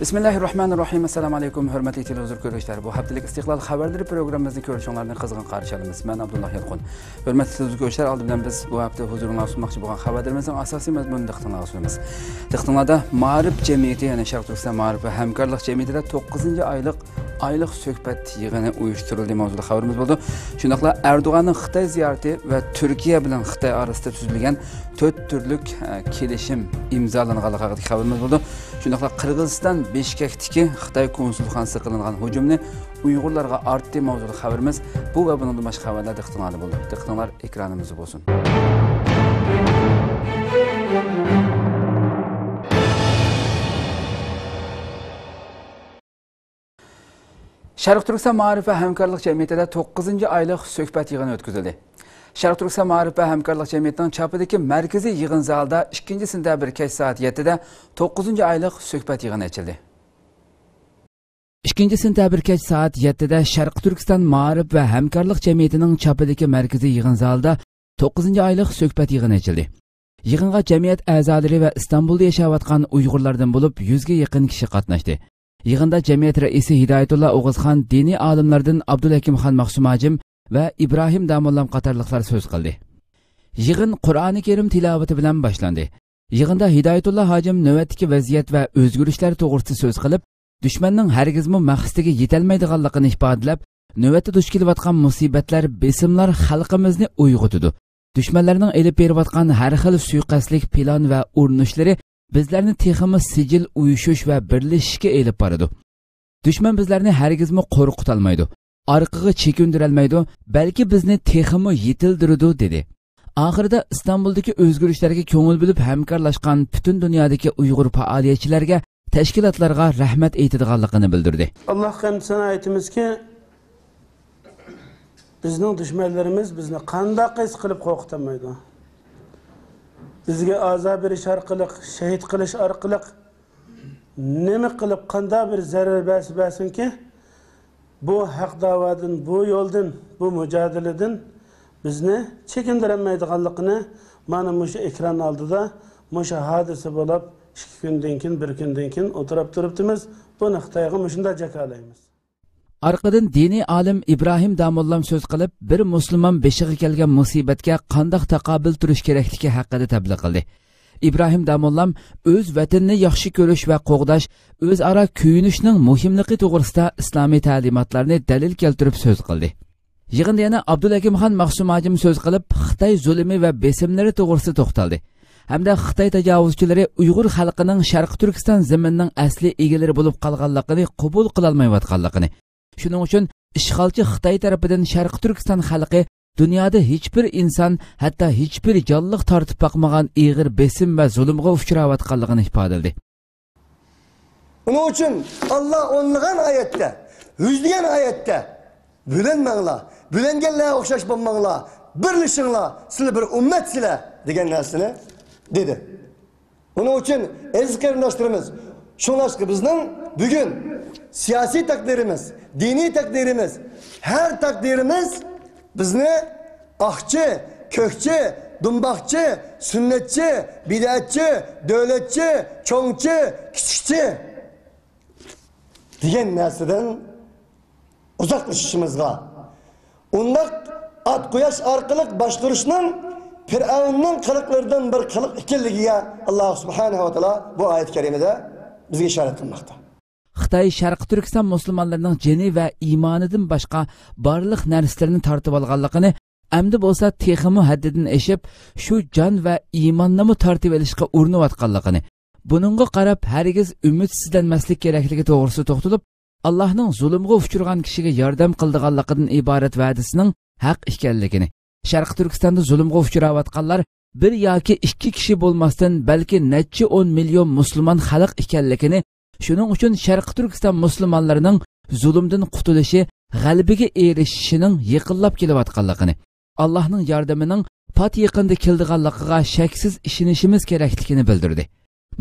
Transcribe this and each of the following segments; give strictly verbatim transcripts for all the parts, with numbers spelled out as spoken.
بىسمىللاھىررەھمانىررەھىم. ئەسسالامۇ ئەلەيكۇم، ھۆرمەتلىك تېلېۋىزور كۆرۈشلەر. بۇ ھەپتىلىك ئىستىقلال خەۋەرلىرى پروگراممىمىزنى كۆرۈشۈڭلارنى قىزغىن قارشى ئالىمىز. مەن ئابدۇللا يالقۇن. ھۆرمەتلىك تېلېۋىزور كۆرۈشلەر، ئالدى بىلەن بىز بۇ ھەپتە ھۇزۇرۇڭلارغا سۇنماقچى بولغان خەۋەرلىرىمىزنىڭ ئاساسىي مەزمۇنىنى دىققىتىڭلارغا سۇنىمىز. دىققىتىڭلاردا مائارىپ جەمئىيىتى، يەنى شەرقىي تۈركىستان مائارىپ ۋە ھەمكارلىق جەمئىيىتىدە توققۇزىنچى ئايلىق ئايلىق سۆھبەت يىغىنى ئۇيۇشتۇرۇلدى ماۋزۇلۇق خەۋىرىمىز بولىدۇ. شۇنداقلا ئەردوغاننىڭ خىتاي زىيارىتى ۋە تۈركىيە بىلەن خىتاي ئارىسىدا تۈزۈلگەن تۆت تۈرلۈك، ئە، كېلىشىم ئىمزالانغانلىقى ھەققىدىكى خەۋىرىمىز بولىدۇ. شۇنداقلا قىرغىزىستان بىشكەكتىكى خىتاي كونسۇلخانىسىغا قىلىنغان ھۇجۇمنى ئۇيغۇرلارغا ئارتتى ماۋزۇلۇق خەۋىرىمىز بۇ ۋە بۇنىڭدىن باشقا خەۋەرلەر دىققىتىڭلاردا بولىدۇ. دىققىتىڭلار ئېكرانىمىزدا بولسۇن. شەرقىي تۈركىستان مائارىپ ۋە ھەمكارلىق جەمئىيىتىدە توققۇزىنچى ئايلىق سۆھبەت يىغىنى ئۆتكۈزۈلدى. شەرقىي تۈركىستان مائارىپ ۋە ھەمكارلىق جەمئىيىتىنىڭ چاپىدىكى مەركىزىي يىغىن زالىدا ئىككىنچى سېنتەبىر كەچ سائەت يەتتىدە توققۇزىنچى ئايلىق سۆھبەت يىغىنى ئېچىلدى. ئىككىنچى سېنتەبىر كەچ سائەت يەتتىدە شەرقىي تۈركىستان مائارىپ ۋە ھەمكارلىق جەمئىيىتىنىڭ چاپىدىكى مەركىزىي يىغىن زالىدا توققۇزىنچى ئايلىق سۆھبەت يىغىنى ئېچىلدى. يىغىنغا جەمئىيەت ئەزالىرى ۋە ئىستانبۇلدا ياشاۋاتقان ئۇيغۇرلاردىن بولۇپ يۈزگە يېقىن كىشى قاتناشتى. يىغىندا جەمئىيەت رەئىسى ھىدايەتۇللا ئوغۇزخان، دىنىي ئالىملاردىن ئابدۇلھەكىمخان مەخسۇم ھاجىم ۋە ئىبراھىم داموللام قاتارلىقلار سۆز قىلدى. يىغىن قۇرئانى كەرىم تىلاۋىتى بىلەن باشلاندى. يىغىندا ھىدايەتۇللا ھاجىم نۆۋەتتىكى ۋەزىيەت ۋە ئۆزگىرىشلەر توغرىسىدا سۆز قىلىپ، دۈشمەننىڭ ھەرگىزمۇ مەقسىتىگە يېتەلمەيدىغانلىقىنى ئىپادىلەپ، نۆۋەتتە دۇچ كېلىۋاتقان مۇسىبەتلەر، بېسىملار خەلقىمىزنى ئويغىتىدۇ. دۈشمەنلەرنىڭ ئېلىپ بېرىۋاتقان ھەر خىل سۇيىقەستلىك پىلان ۋە ئۇرۇنۇشلىرى بىزلەرنى تېخىمۇ سىجىل ئۇيۇشۇش ۋە بىرلىشىشكە ئېلىپ بارىدۇ. دۈشمەن بىزلەرنى ھەرگىزمۇ قورقۇتالمايدۇ، ئارقىغا چېكىندۈرەلمەيدۇ، بەلكى بىزنى تېخىمۇ يېتىلدۈرىدۇ، دېدى. ئاخىرىدا ئىستانبۇلدىكى ئۆزگىرىشلەرگە كۆڭۈل بۆلۈپ ھەمكارلاشقان پۈتۈن دۇنيادىكى ئۇيغۇر پائالىيەتچىلەرگە، تەشكىلاتلارغا رەھمەت ئېيتىدىغانلىقىنى بىلدۈردى. ئاللاھقا ھەمدۇ سانا ئېيتىمىزكى، بىزنىڭ دۈشمەنلىرىمىز بىزنى قانداق ھېس قىلىپ قورقۇتالمايدۇ. بىزگە ئازا بېرىش ئارقىلىق، شېھىت قىلىش ئارقىلىق، نېمە قىلىپ، قانداق بىر زەرەر بەرسە بەرسۇنكى، بۇ ھەق داۋادىن، بۇ يولدىن، بۇ مۇجادىلىدىن بىزنى چېكىندۈرەلمەيدىغانلىقىنى مانا مۇشۇ ئېكران ئالدىدا مۇشۇ ھادىسە بولۇپ، ئىككى كۈندىن كېيىن، بىر كۈندىن كېيىن ئولتۇراپ تۇرۇپتىمىز. بۇنى خىتايغا مۇشۇنداق جاكارلايمىز. ئارقىدىن دىنىي ئالىم ئىبراھىم داموللام سۆز قىلىپ، بىر مۇسۇلمان بېشىغا كەلگەن مۇسىبەتكە قانداق تاقابىل تۇرۇش كېرەكلىكى ھەققىدە تەبلىغ قىلدى. ئىبراھىم داموللام ئۆز ۋەتىنىنى ياخشى كۆرۈش ۋە قوغداش، ئۆزئارا كۆيۈنۈشنىڭ مۇھىملىقى توغرىسىدا ئىسلامىي تەلىماتلارنى دەلىل كەلتۈرۈپ سۆز قىلدى. يىغىندا يەنە ئابدۇلھەكىمخان مەخسۇم ھاجىم سۆز قىلىپ، خىتاي زۇلۇمى ۋە بېسىملىرى توغرىسىدا توختالدى. ھەمدە خىتاي تاجاۋۇزچىلىرى ئۇيغۇر خەلقىنىڭ شەرقىي تۈركىستان زېمىنىنىڭ ئەسلىي ئىگىلىرى بولۇپ قالغانلىقىنى قوبۇل قىلالمايۋاتقانلىقىنى، شۇنىڭ ئۈچۈن ئىشغالچى خىتاي تەرىپىدىن شەرقىي تۈركىستان خەلقى دۇنيادا ھېچبىر ئىنسان، ھەتتا ھېچبىر جانلىق تارتىپ باقمىغان ئېغىر بېسىم ۋە زۇلۇمغا ئۇچراۋاتقانلىقىنى ئىپادىلىدى. ئۇنىڭ ئۈچۈن ئاللا ئونلىغان ئايەتتە، يۈزلىگەن ئايەتتە، بۆلۈنمەڭلار، بۆلۈنگەنلەرگە ئوخشاش بولماڭلار، بىرلىشىڭلار، سىلەر بىر ئۈممەتسىلەر، دېگەن نەرسىنى دېدى. ئۇنىڭ ئۈچۈن ئەزىز قېرىنداشلىرىمىز، شۇڭلاشقا بىزنىڭ بۈگۈن سىياسىي تەقدىرىمىز، دىنىي تەقدىرىمىز، ھەر تەقدىرىمىز بىزنى ئاقچى، كۆكچى، دۇمباقچى، سۈننەتچى، بىدئەتچى، دۆلەتچى، چوڭچى، كىچىكچى دېگەن نەرسىدىن ئۇزاقلىشىشىمىزغا، ئۇنداق ئات قۇياش ئارقىلىق باشقۇرۇشنىڭ پىرئەۋننىڭ قىلىقلىرىدىن بىر قىلىق ئىكەنلىكىگە ئاللا سۇبھانەھۇ ۋە تائالا بۇ ئايەت كەرىمىدە بىزگە ئىشارەت قىلماقتا. خىتاي شەرقىي تۈركىستان مۇسۇلمانلىرىنىڭ جېنى ۋە ئىمانىدىن باشقا بارلىق نەرسىلىرىنى تارتىۋالغانلىقىنى، ئەمدى بولسا تېخىمۇ ھەددىدىن ئېشىپ، شۇ جان ۋە ئىماننىمۇ تارتىۋېلىشقا ئۇرۇنۇۋاتقانلىقىنى، بۇنىڭغا قاراپ ھەرگىز ئۈمىدسىزلەنمەسلىك كېرەكلىكى توغرىسىدا توختىلىپ، ئاللاھنىڭ زۇلۇمغا ئۇچرىغان كىشىگە ياردەم قىلىدىغانلىقىدىن ئىبارەت ۋەدىسىنىڭ ھەق ئىكەنلىكىنى، شەرقىي تۈركىستاندا زۇلۇمغا ئۇچراۋاتقانلار بىر ياكى ئىككى كىشى بولماستىن، بەلكى نەچچە ئون مىليون مۇسۇلمان خەلق ئىكەنلىكىنى، شۇنىڭ ئۈچۈن شەرقىي تۈركىستان مۇسۇلمانلىرىنىڭ زۇلۇمدىن قۇتۇلۇشى، غەلىبىگە ئېرىشىشىنىڭ يېقىنلاپ كېلىۋاتقانلىقىنى، ئاللاھنىڭ ياردىمىنىڭ پات يېقىندا كېلىدىغانلىقىغا شەكسىز ئىشىنىشىمىز كېرەكلىكىنى بىلدۈردى.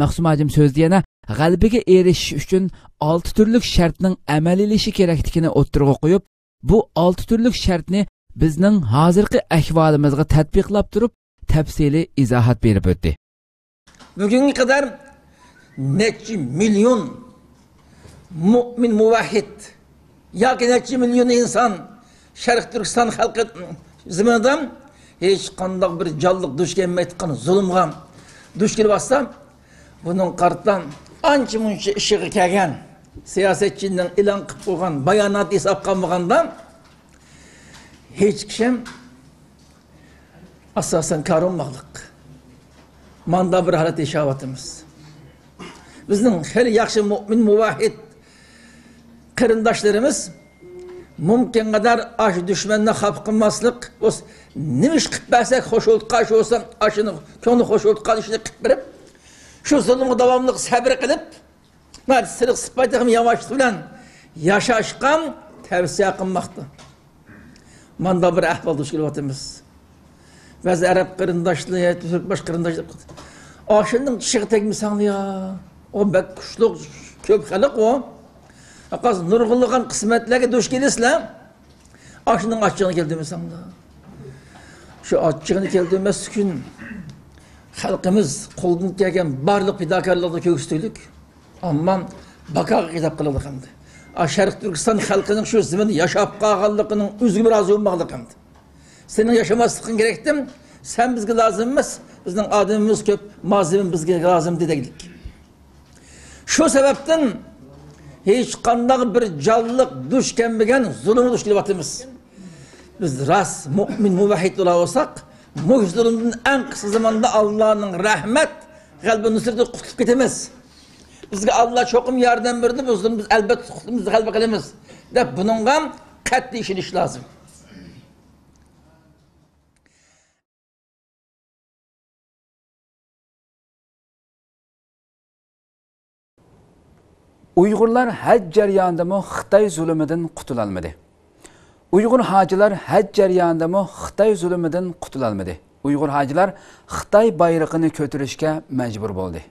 مەخسۇم ھاجىم سۆزىدە يەنە غەلىبىگە ئېرىشىش ئۈچۈن ئالتە تۈرلۈك شەرتنىڭ ئەمەلىيلىشىشى كېرەكلىكىنى ئوتتۇرىغا قويۇپ، بۇ ئالتە تۈرلۈك شەرتنى بىزنىڭ ھازىرقى ئەھۋالىمىزغا تەتبىقلاپ تۇرۇپ، تەپسىلىي ئىزاھات بېرىپ ئۆتتى. بۈگۈنگە قەدەر نەچچە مىليون مۇئمىن مۇۋەھھىد ياكى نەچچە مىليون ئىنسان شەرقىي تۈركىستان خەلقى زېمىنىدا ھېچقانداق بىر جانلىق دۇچ كەلمەيدىغان زۇلۇمغا دۇچ كېلىۋاتسا، بۇنىڭغا قارىتا ئانچە مۇنچە ئىشىغا كەلگەن سىياسەتچىنىڭ ئېلان قىلىپ قويغان باياناتى ھېسابقا ئالمىغاندا، ھېچ كىشى ئاساسەن كارىماقلىق. ماندا بىر ھالەتتە ياشاۋاتىمىز. بىزنىڭ خېلى ياخشى مۇئمىن مۇۋەھھىد قېرىنداشلىرىمىز مۇمكىن قەدەر ئاشۇ دۈشمەننى خاپا قىلماسلىق، بولسا نېمە ئىش قىلىپ بەرسەك خۇش بولىدىغان، شۇ بولسا ئاشۇنى كۆڭلى خۇش بولىدىغان ئىشنى قىلىپ بېرىپ، شۇ زۇلۇمغا داۋاملىق سەبرى قىلىپ، سىلىق سىپايە تېخىمۇ ياۋاشلىق بىلەن ياشاشقا تەۋسىيە قىلماقتا. ماندا بىر ئەھۋال دۇچ كېلىۋاتىمىز. بەزى ئەرەب قېرىنداشلىرى، تۈركباش قېرىنداشلار، ئاشۇنىڭ چىشىغا تەگمىسەڭلار يا، ئۇ بەك كۈچلۈك، كۆپ خەلق ئۇ. ھەققاس نۇرغۇنلىغان قىسمەتلەرگە دۇچ كېلىسىلەر. ئاشۇنىڭ ئاچچىقىنى كەلتۈرمىسەڭلار. شۇ ئاچچىقىنى كەلتۈرمەسلىك ئۈچۈن خەلقىمىز قولدىن كەلگەن بارلىق پىداكارلىقنى كۆرسىتىۋاتىدۇ. ئەمما باكاغا خىتاب قىلىۋاتىدۇ ئەمدى. ئا، شەرقىي تۈركىستان خەلقىنىڭ شۇ زېمىندا ياشاپ قالغانلىقىنىڭ ئۆزىگىمۇ رازى بولماقلىق ئەمدى. سېنىڭ ياشىماسلىقىڭ كېرەكتىم، سەن بىزگە لازىم ئەمەس، بىزنىڭ ئادىمىمىز كۆپ، مالىمىز بىزگە لازىم دېگەنلىك. شۇ سەۋەبتىن ھېچقانداق بىر جانلىق دۇچ كەلمىگەن زۇلۇمغا دۇچ كېلىۋاتىمىز. بىز راست مۇئمىن مۇۋەھھىد بولا بولساق، مۇشۇ زۇلۇمدىن ئەڭ قىسقا زاماندا ئاللانىڭ رەھمەت، غەلىبە نۇسرىتىدىن قۇتۇلۇپ كېتىمىز. بىزگە ئاللا چوقۇم ياردەم بېرىدۇ، بۇ زۇلۇمنى بىز ئەلۋەتتە قۇتۇلىمىز، غەلىبە قىلىمىز دەپ بۇنىڭغا قەتئىي ئىشىنىش لازىم. ئۇيغۇرلار ھەج جەريانىدىمۇ خىتاي زۇلۇمىدىن قۇتۇلالمىدى. ئۇيغۇر ھاجىلار ھەج جەريانىدىمۇ خىتاي زۇلۇمىدىن قۇتۇلالمىدى. ئۇيغۇر ھاجىلار خىتاي بايرىقىنى كۆتۈرۈشكە مەجبۇر بولدى.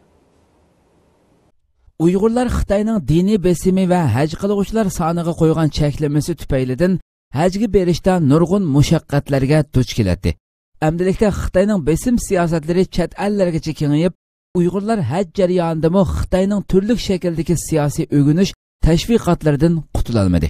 ئۇيغۇرلار خىتاينىڭ دىنىي بېسىمى ۋە ھەج قىلغۇچىلار سانىغا قويغان چەكلىمىسى تۈپەيلىدىن ھەجگە بېرىشتا نۇرغۇن مۇشەققەتلەرگە دۇچ كېلەتتى. ئەمدىلىكتە خىتاينىڭ بېسىم سىياسەتلىرى چەت ئەللەرگىچە كېڭىيىپ، ئۇيغۇرلار ھەج جەريانىدىمۇ خىتاينىڭ تۈرلۈك شەكىلدىكى سىياسىي ئۆگىنىش تەشۋىقاتلىرىدىن قۇتۇلالمىدى.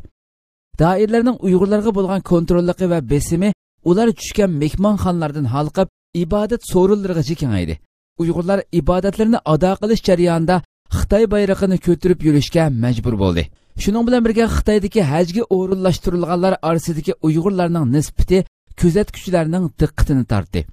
دائىرىلەرنىڭ ئۇيغۇرلارغا بولغان كونتروللۇقى ۋە بېسىمى ئۇلار چۈشكەن مېھمانخانىلاردىن ھالقىپ، ئىبادەت سورۇنلىرىغىچە كېڭەيدى. ئۇيغۇرلار ئىبادەتلىرىنى ئادا قىلىش جەريانىدا خىتاي بايرىقىنى كۆتۈرۈپ يۈرۈشكە مەجبۇر بولدى. شۇنىڭ بىلەن بىرگە، خىتايدىكى ھەجگە ئورۇنلاشتۇرۇلغانلار ئارىسىدىكى ئۇيغۇرلارنىڭ نىسبىتى كۆزەتكۈچىلەرنىڭ دىققىتىنى تارتتى.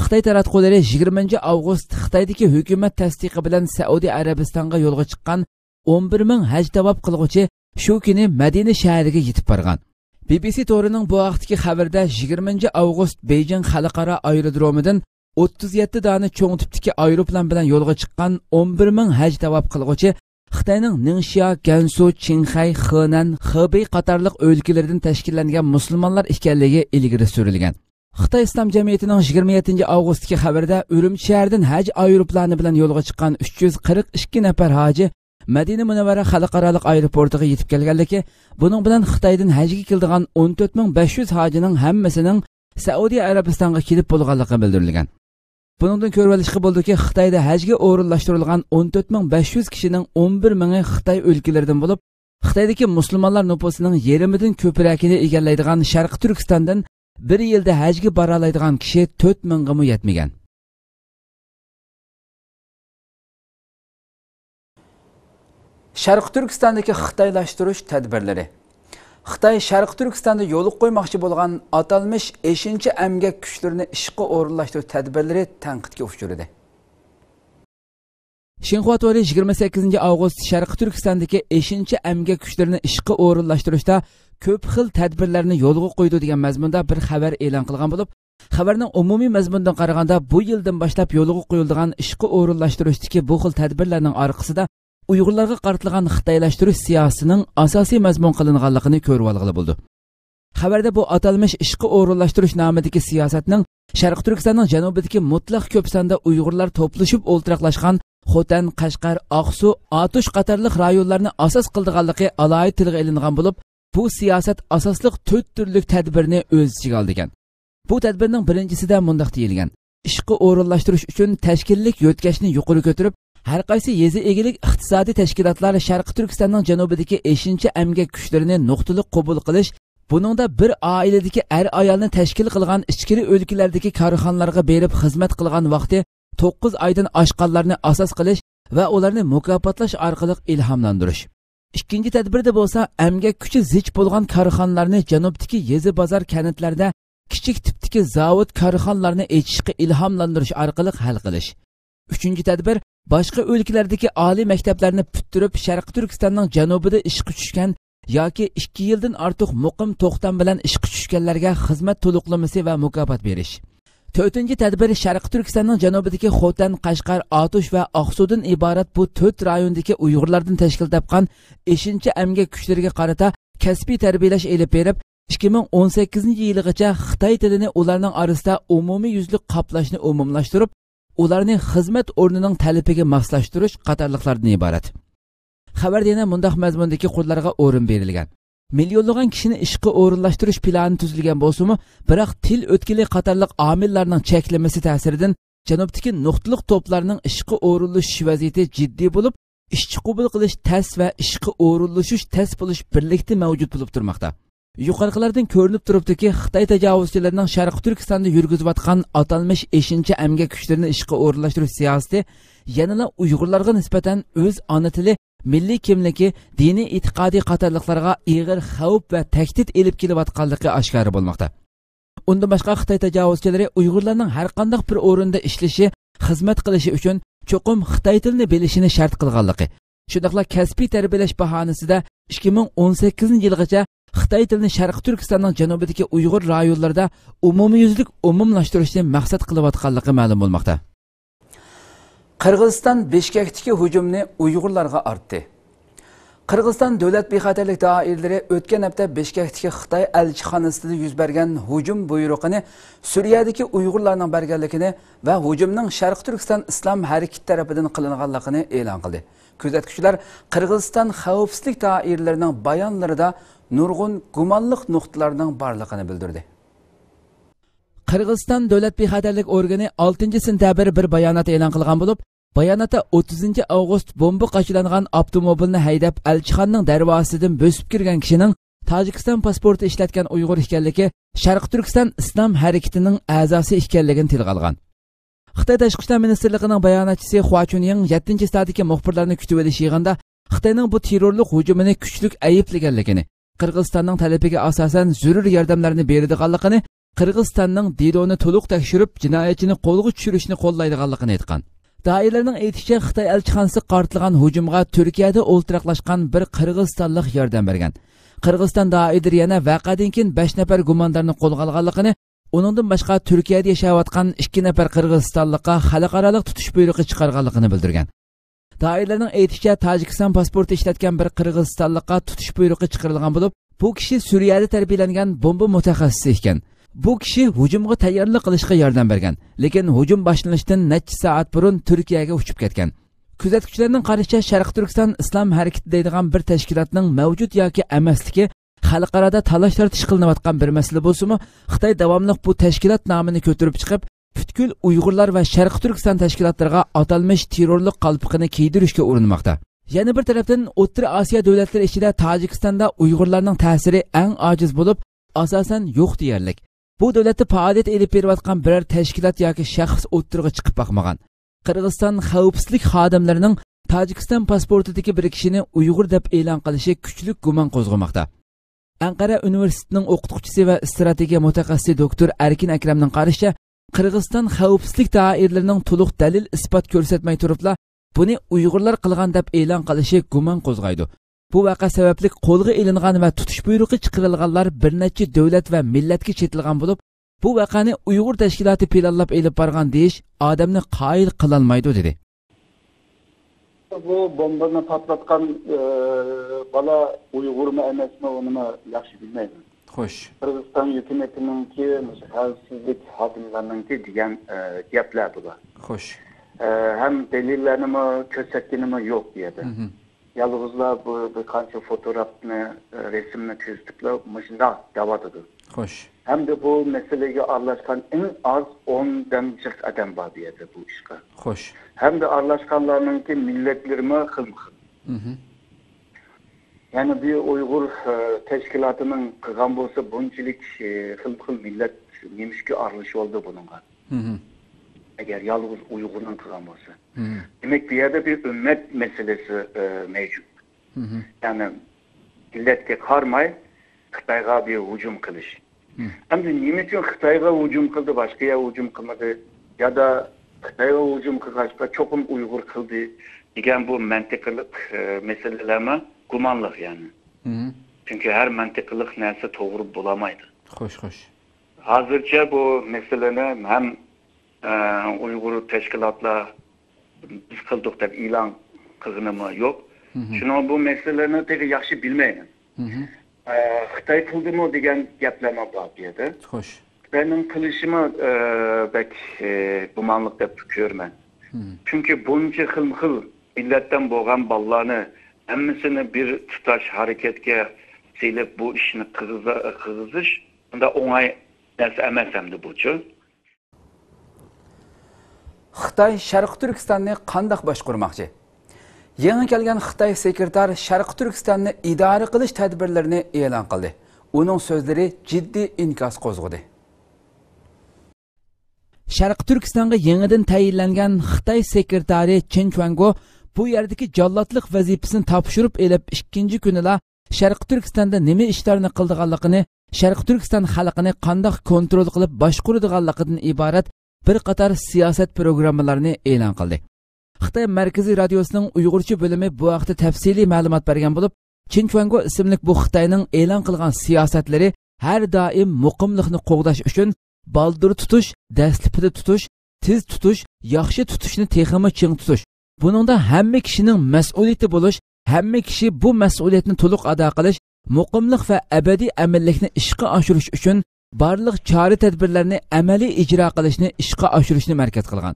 خىتاي تاراتقۇلىرى يىگىرمىنچى ئاۋغۇست خىتايدىكى ھۆكۈمەت تەستىقى بىلەن سەئۇدى ئەرەبىستانغا يولغا چىققان ئون بىر مىڭ ھەج تاۋاپ قىلغۇچى شۇ كۈنى مەدىنە شەھىرىگە يېتىپ بارغان. بى بى سى تورىنىڭ بۇ ھەقتىكى خەۋىرىدە، يىگىرمىنچى ئاۋغۇست بېيجىڭ خەلقئارا ئايرودرومىدىن ئوتتۇز يەتتە دانە چوڭ تىپتىكى ئايروپىلان بىلەن يولغا چىققان ئون بىر مىڭ ھەج تاۋاپ قىلغۇچى خىتاينىڭ نىڭشيا، گەنسۇ، چىڭخەي، خېنەن، خېبېي قاتارلىق ئۆلكىلىرىدىن تەشكىللەنگەن مۇسۇلمانلار ئىكەنلىكى ئىلگىرى سۈرۈلگەن. خىتاي ئىسلام جەمئىيىتىنىڭ يىگىرمە يەتتىنچى ئاۋغۇستتىكى خەۋىرىدە، ئۈرۈمچى شەھىرىدىن ھەج ئايروپىلانى بىلەن يولغا چىققان ئۈچ يۈز قىرىق ئىككى نەپەر ھاجى مەدىنە مۇنەۋۋەرە خەلقئارالىق ئايروپورتىغا يېتىپ كەلگەنلىكى، بۇنىڭ بىلەن خىتايدىن ھەجگە كېلىدىغان ئون تۆت مىڭ بەش يۈز ھاجىنىڭ ھەممىسىنىڭ سەئۇدى ئەرەبىستانغا كېلىپ بولغانلىقى بىلدۈرۈلگەن. بۇنىڭدىن كۆرۈۋېلىشقا بولىدۇكى، خىتايدا ھەجگە ئورۇنلاشتۇرۇلغان ئون تۆت مىڭ بەش يۈز كىشىنىڭ ئون بىر مىڭى خىتاي ئۆلكىلىرىدىن بولۇپ، خىتايدىكى مۇسۇلمانلار نوپۇسىنىڭ يېرىمىدىن كۆپرەكىنى ئىگىلەيدىغان شەرقىي تۈركىستاندىن بىر يىلدا ھەجگە بارالايدىغان كىشى تۆت مىڭغىمۇ يەتمىگەن. شەرقىي تۈركىستاندىكى خىتايلاشتۇرۇش تەدبىرلىرى. خىتاي شەرقىي تۈركىستاندا يولغا قويماقچى بولغان ئاتالمىش ئېشىنچا ئەمگەك كۈچلىرىنى ئىشقا ئورۇنلاشتۇرۇش تەدبىرلىرى تەنقىدكە ئۇچرىدى. شىنخۇا تورى يىگىرمە سەككىزىنچى ئاۋغۇست شەرقىي تۈركىستاندىكى ئېشىنچا ئەمگەك كۈچلىرىنى ئىشقا ئورۇنلاشتۇرۇشتا كۆپ خىل تەدبىرلەرنى يولغا قويىدۇ دېگەن مەزمۇندا بىر خەۋەر ئېلان قىلغان بولۇپ، خەۋەرنىڭ ئومۇمىي مەزمۇنىدىن قارىغاندا، بۇ يىلدىن باشلاپ يولغا قويۇلىدىغان ئىشقا ئورۇنلاشتۇرۇشتىكى بۇ خىل تەدبىرلەرنىڭ ئارقىسىدا ئۇيغۇرلارغا قارىتىلغان خىتايلاشتۇرۇش سىياسىتىنىڭ ئاساسىي مەزمۇن قىلىنغانلىقىنى كۆرۈۋالغىلى بولىدۇ. خەۋەردە بۇ ئاتالمىش ئىشقا ئورۇنلاشتۇرۇش نامىدىكى سىياسەتنىڭ شەرقىي تۈركىستاننىڭ جەنۇبىدىكى مۇتلەق كۆپ ساندا ئۇيغۇرلار توپلىشىپ ئولتۇراقلاشقان خوتەن، قەشقەر، ئاقسۇ، ئاتۇش قاتارلىق رايونلارنى ئاساس قىلىدىغانلىقى ئالاھىدە تىلغا ئېلىنغان بولۇپ، بۇ سىياسەت ئاساسلىق تۆت تۈرلۈك تەدبىرنى ئۆز ئىچىگە ئالىدىكەن. بۇ تەدبىرنىڭ بىرىنچىسىدە مۇنداق دېيىلگەن: ئىشقا ئورۇنلاشتۇرۇش ئۈچۈن تەشكىللىك يۆتكەشنى يۇقىرى كۆتۈرۈپ، ھەر قايسى يېزا ئىگىلىك ئىقتىسادىي تەشكىلاتلار شەرقىي تۈركىستاننىڭ جەنۇبىدىكى ئېشىنچا ئەمگەك كۈچلىرىنى نۇقتىلىق قوبۇل قىلىش، بۇنىڭدا بىر ئائىلىدىكى ئەر-ئايالنى تەشكىل قىلغان ئىچكىرى ئۆلكىلەردىكى كارخانىلارغا بېرىپ خىزمەت قىلغان ۋاقتى توققۇز ئايدىن ئاشقانلارنى ئاساس قىلىش ۋە ئۇلارنى مۇكاپاتلاش ئارقىلىق ئىلھاملاندۇرۇش. ئىككىنچى تەدبىردە بولسا، ئەمگەك كۈچى زىچ بولغان كارخانىلارنى جەنۇبتىكى يېزا بازار كەنتلەردە كىچىك تىپتىكى زاۋۇت كارخانىلارنى ئېچىشقا ئىلھاملاندۇرۇش ئارقىلىق ھەل قىلىش. ئۈچىنچى تەدبىر، باشقا ئۆلكىلەردىكى ئالىي مەكتەپلەرنى پۈتتۈرۈپ، شەرقىي تۈركىستاننىڭ جەنۇبىدا ئىشقا چۈشكەن ياكى ئىككى يىلدىن ئارتۇق مۇقىم توختام بىلەن ئىشقا چۈشكەنلەرگە خىزمەت تولۇقلىمىسى ۋە مۇكاپات بېرىش. تۆتىنچى تەدبىر، شەرقىي تۈركىستاننىڭ جەنۇبىدىكى خوتەن، قەشقەر، ئاتۇش ۋە ئاقسۇدىن ئىبارەت بۇ تۆت رايوندىكى ئۇيغۇرلاردىن تەشكىل تاپقان ئېشىنچا ئەمگەك كۈچلىرىگە قارىتا كەسپىي تەربىيەلەش ئېلىپ بېرىپ، ئىككى مىڭ ئون سەككىزىنچى يىلىغىچە خىتاي تىلىنى ئۇلارنىڭ ئارىسىدا ئومۇميۈزلۈك قاپلاشنى ئومۇملاشتۇرۇپ، ئۇلارنى خىزمەت ئورنىنىڭ تەلىپىگە ماسلاشتۇرۇش قاتارلىقلاردىن ئىبارەت. خەۋەردە يەنە مۇنداق مەزمۇندىكى قۇرلارغا ئورۇن بېرىلگەن. مىليونلىغان كىشىنى ئىشقا ئورۇنلاشتۇرۇش پىلانى تۈزۈلگەن بولسىمۇ، بىراق تىل ئۆتكىلى قاتارلىق ئامىللارنىڭ چەكلىمىسى تەسىرىدىن جەنۇبتىكى نۇقتىلىق توپلارنىڭ ئىشقا ئورۇنلىشىش ۋەزىيىتى جىددىي بولۇپ، ئىشچى قوبۇل قىلىش تەس ۋە ئىشقا ئورۇنلىشىش تەس بولۇش بىرلىكتە مەۋجۇت بولۇپ تۇرماقتا. يۇقىرىقىلاردىن كۆرۈنۈپ تۇرۇپتۇكى، خىتاي تاجاۋۇزچىلىرىنىڭ شەرقىي تۈركىستاندا يۈرگۈزۈۋاتقان ئاتالمىش ئېشىنچا ئەمگەك كۈچلىرىنى ئىشقا ئورۇنلاشتۇرۇش سىياسىتى يەنىلا ئۇيغۇرلارغا نىسبەتەن ئۆز ئانا تىلى، مىللىي كىملىكى، دىنىي ئېتىقادى قاتارلىقلارغا ئېغىر خەۋپ ۋە تەھدىت ئېلىپ كېلىۋاتقانلىقى ئاشكارا بولماقتا. ئۇندىن باشقا، خىتاي تاجاۋۇزچىلىرى ئۇيغۇرلارنىڭ ھەرقانداق بىر ئورۇندا ئىشلىشى، خىزمەت قىلىشى ئۈچۈن چوقۇم خىتاي تىلىنى بىلىشىنى شەرت قىلغانلىقى، شۇنداقلا كەسپىي تەربىيەلەش باھانىسىدە ئىككى مىڭ ئون سەككىزىنچى يىلغىچە خىتاي تىلىنى شەرقىي تۈركىستاننىڭ جەنۇبىدىكى ئۇيغۇر رايونلىرىدا ئومۇميۈزلۈك ئومۇملاشتۇرۇشنى مەقسەت قىلىۋاتقانلىقى مەلۇم بولماقتا. قىرغىزىستان بىشكەكتىكى ھۇجۇمنى ئۇيغۇرلارغا ئارتتى. قىرغىزىستان دۆلەت بىخەتەرلىك دائىرىلىرى ئۆتكەن ھەپتە بىشكەكتىكى خىتاي ئەلچىخانىسىدا يۈز بەرگەن ھۇجۇم بۇيرۇقىنى سۈرىيەدىكى ئۇيغۇرلارنىڭ بەرگەنلىكىنى ۋە ھۇجۇمنىڭ شەرقىي تۈركىستان ئىسلام ھەرىكىتى تەرىپىدىن قىلىنغانلىقىنى ئېلان قىلدى. كۆزەتكۈچىلەر قىرغىزىستان خەۋپسىزلىك دائىرىلىرىنىڭ بايانلىرىدا نۇرغۇن گۇمانلىق نۇقتىلارنىڭ بارلىقىنى بىلدۈردى. قىرغىزىستان دۆلەت بىخەتەرلىك ئورگىنى ئالتىنچى سېنتەبىر بىر بايانات ئېلان قىلغان بولۇپ، باياناتتا ئوتتۇزىنچى ئاۋغۇست بومبا قاچىلانغان ئاپتوموبىلنى ھەيدەپ، ئەلچىخانىنىڭ دەرۋازىسىدىن بۆسۈپ كىرگەن كىشىنىڭ تاجىكىستان پاسپورتى ئىشلەتكەن ئۇيغۇر ئىكەنلىكى، شەرقىي تۈركىستان ئىسلام ھەرىكىتىنىڭ ئەزاسى ئىكەنلىكىنى تىلغا ئالغان. خىتاي تاشقى ئىشلار مىنىستىرلىقىنىڭ باياناتچىسى خۇا چۈنيىڭ يەتتىنچى سائەتتىكى مۇخبىرلارنى كۈتۈۋېلىش يىغىنىدا خىتاينىڭ بۇ تېررورلۇق ھۇجۇمىنى كۈچلۈك ئەيىبلىگەنلىكىنى، قىرغىزىستاننىڭ تەلىپىگە ئاساسەن زۆرۈر ياردەملەرنى بېرىدىغانلىقىنى، قىرغىزىستاننىڭ دېدونى تولۇق تەكشۈرۈپ، جىنايەتچىنى قولغا چۈشۈرۈشنى قوللايدىغانلىقىنى ئېيتقان. دائىرىلەرنىڭ ئېيتىشىچە، خىتاي ئەلچىخانىسىغا قارىتىلغان ھۇجۇمغا تۈركىيەدە ئولتۇراقلاشقان بىر قىرغىزىستانلىق ياردەم بەرگەن. قىرغىزىستان دائىرىلىرى يەنە ۋەقەدىن كېيىن بەش نەپەر گۇماندارنى قولغا ئالغانلىقىنى، ئۇنىڭدىن باشقا تۈركىيەدە ياشاۋاتقان ئىككى نەپەر قىرغىزىستانلىققا خەلقئارالىق تۇتۇش بۇيرۇقى چىقارغانلىقىنى بىلدۈرگەن. دائىرىلەرنىڭ ئېيتىشىچە، تاجىكىستان پاسپورتى ئىشلەتكەن بىر قىرغىزىستانلىققا تۇتۇش بۇيرۇقى چىقىرىلغان بولۇپ، بۇ كىشى سۈرىيەدە تەربىيەلەنگەن بومبا مۇتەخەسسىسى ئىكەن. بۇ كىشى ھۇجۇمغا تەييارلىق قىلىشقا ياردەم بەرگەن، لېكىن ھۇجۇم باشلىنىشتىن نەچچە سائەت بۇرۇن تۈركىيەگە ئۇچۇپ كەتكەن. كۆزەتكۈچىلەرنىڭ قارىشىچە، شەرقىي تۈركىستان ئىسلام ھەرىكىتى دەيدىغان بىر تەشكىلاتنىڭ مەۋجۇت ياكى ئەمەسلىكى خەلقئارادا تالاش-تارتىش قىلىنىۋاتقان بىر مەسىلە بولسىمۇ، خىتاي داۋاملىق بۇ تەشكىلات نامىنى كۆتۈرۈپ چىقىپ، پۈتكۈل ئۇيغۇرلار ۋە شەرقىي تۈركىستان تەشكىلاتلىرىغا ئاتالمىش تېررورلۇق قالپىقىنى كىيدۈرۈشكە ئۇرۇنماقتا. يەنە بىر تەرەپتىن، ئوتتۇرا ئاسىيا دۆلەتلىرى ئىچىدە تاجىكىستاندا ئۇيغۇرلارنىڭ تەسىرى ئەڭ ئاجىز بولۇپ، ئاساسەن يوق دېيەرلىك. بۇ دۆلەتتە پائالىيەت ئېلىپ بېرىۋاتقان بىرەر تەشكىلات ياكى شەخس ئوتتۇرىغا چىقىپ باقمىغان. قىرغىزىستان خەۋپسىزلىك خادىملىرىنىڭ تاجىكىستان پاسپورتىدىكى بىر كىشىنى ئۇيغۇر دەپ ئېلان قىلىشى كۈچلۈك گۇمان قوزغىماقتا. ئەنقەرە ئۇنىۋېرسىتېتىنىڭ ئوقۇتقۇچىسى ۋە ئىستراتېگىيە مۇتەخەسسىسى دوكتور ئەركىن ئەكرەمنىڭ قارىشىچە، قىرغىزىستان خەۋپسىزلىك دائىرىلىرىنىڭ تولۇق دەلىل-ئىسپات كۆرسەتمەي تۇرۇپلا، بۇنى ئۇيغۇرلار قىلغان دەپ ئېلان قىلىشى گۇمان قوزغايدۇ. بۇ ۋەقە سەۋەبلىك قولغا ئېلىنغان ۋە تۇتۇش بۇيرۇقى چىقىرىلغانلار بىر نەچچە دۆلەت ۋە مىللەتكە چېتىلغان بولۇپ، بۇ ۋەقەنى ئۇيغۇر تەشكىلاتى پىلانلاپ ئېلىپ بارغان دېيىش ئادەمنى قايىل قىلالمايدۇ، دېدى. بۇ بومبىنى پارتلاتقان، ئى، بالا ئۇيغۇرمۇ ئەمەسمۇ، ئۇنىمۇ ياخشى بىلمەيمەن. خوش. قىرغىزىستان ھۆكۈمىتىنىڭكى مۇشۇ خەۋپسىزلىك خادىملارنىڭكى دېگەن، ئى، گەپلەر بۇلار. خوش. ئى، ھەم دەلىللەرنىمۇ كۆرسەتكىنىمۇ يوق بۇ يەردە. مھم. يالغۇزلا بۇ بىر قانچە فوتوگرافنى، ئى، رەسىمنى كۆرسىتىپلا مۇشۇنداق دەۋاتىدۇ. خوش. ھەمدە بۇ مەسىلىگە ئارىلاشقان ئەڭ ئاز ئوندىن جىق ئادەم بار بۇ يەردە بۇ ئىشقا. خوش. ھەمدە ئارىلاشقانلارنىڭكى مىللەتلىرىمۇ خىلمۇ خىل. مھم. يەنى بۇ ئۇيغۇر، ئە، تەشكىلاتىنىڭ قىلغان بولسا بۇنچىلىك، ئە، خىلمۇ خىل مىللەت نېمىشقا ئارىلىشىۋالدى بۇنىڭغا؟ مھم. ئەگەر يالغۇز ئۇيغۇرنىڭ قىلغان بولسا. مھم. دېمەك، بۇ يەردە بىر ئۈممەت مەسىلىسى، ئە، مەۋجۇت. مھم. يەنى مىللەتكە قارىماي خىتايغا بىر ھۇجۇم قىلىش. مھم. ئەمدى نېمە ئۈچۈن خىتايغا ھۇجۇم قىلدى، باشقا يەرگە ھۇجۇم قىلمىدى؟ يا دا خىتايغا ھۇجۇم قىلغاچقا چوقۇم ئۇيغۇر قىلدى دېگەن بۇ مەنتىقىلىق، ئە، مەسىلىلەرمۇ گۇمانلىق يەنى. مھم. چۈنكى ھەر مەنتىقىلىق نەرسە توغرا بولالمايدۇ. خوش، خوش. ھازىرچە بۇ مەسىلىنى ھەم، ئە، ئۇيغۇر تەشكىلاتلار بىز قىلدۇق دەپ ئېلان قىلغىنىمۇ يوق. مھم. شۇنىڭ بۇ مەسىلىنى تېخى ياخشى بىلمەيمەن. مھم. ئە، خىتاي قىلدىمۇ دېگەن گەپلەرمۇ بار بۇ يەردە. خوش. خىتاينىڭ قىلىشىمۇ، ئە، بەك، ئە، گۇمانلىق دەپ كۆرىمەن. مھم. چۈنكى بۇنچە خىلمۇ خىل مىللەتتىن بولغان بالىلارنى ھەممىسىنى بىر تۇتاش ھەرىكەتكە سېلىپ بۇ ئىشنى قىلغۇزا-، قىلغۇزۇش ئۇنداق ئوڭاي نەرسە ئەمەس ئەمدى بۇچۇ. خىتاي شەرقىي تۈركىستاننى قانداق باشقۇرماقچى؟ يېڭى كەلگەن خىتاي سېكرېتار شەرقىي تۈركىستاننى ئىدارە قىلىش تەدبىرلىرىنى ئېلان قىلدى. ئۇنىڭ سۆزلىرى جىددىي ئىنكاس قوزغىدى. شەرقىي تۈركىستانغا يېڭىدىن تەيىنلەنگەن خىتاي سېكرېتارى چېن چۈەنگو بۇ يەردىكى جاللاتلىق ۋەزىپىسىنى تاپشۇرۇپ ئېلىپ ئىككىنچى كۈنىلا شەرقىي تۈركىستاندا نېمە ئىشلارنى قىلىدىغانلىقىنى، شەرقىي تۈركىستان خەلقىنى قانداق كونترول قىلىپ باشقۇرىدىغانلىقىدىن ئىبارەت بىر قاتار سىياسەت پروگراممىلىرىنى ئېلان قىلدى. خىتاي مەركىزىي رادىيوسىنىڭ ئۇيغۇرچە بۆلۈمى بۇ ھەقتە تەپسىلىي مەلۇمات بەرگەن بولۇپ، چېن چۈەنگو ئىسىملىك بۇ خىتاينىڭ ئېلان قىلغان سىياسەتلىرى ھەر دائىم مۇقىملىقنى قوغداش ئۈچۈن بالدۇر تۇتۇش، دەسلىپىدە تۇتۇش، تېز تۇتۇش، ياخشى تۇتۇشنى تېخىمۇ چىڭ تۇتۇش. بۇنىڭدا ھەممە كىشىنىڭ مەسئۇلىيىتى بولۇش، ھەممە كىشى بۇ مەسئۇلىيەتنى تولۇق ئادا قىلىش، مۇقىملىق ۋە ئەبەدىي ئەمىنلىكنى ئىشقا ئاشۇرۇش ئۈچۈن بارلىق چارە-تەدبىرلەرنى ئەمەلىي ئىجرا قىلىشنى ئىشقا ئاشۇرۇشنى مەركەز قىلغان.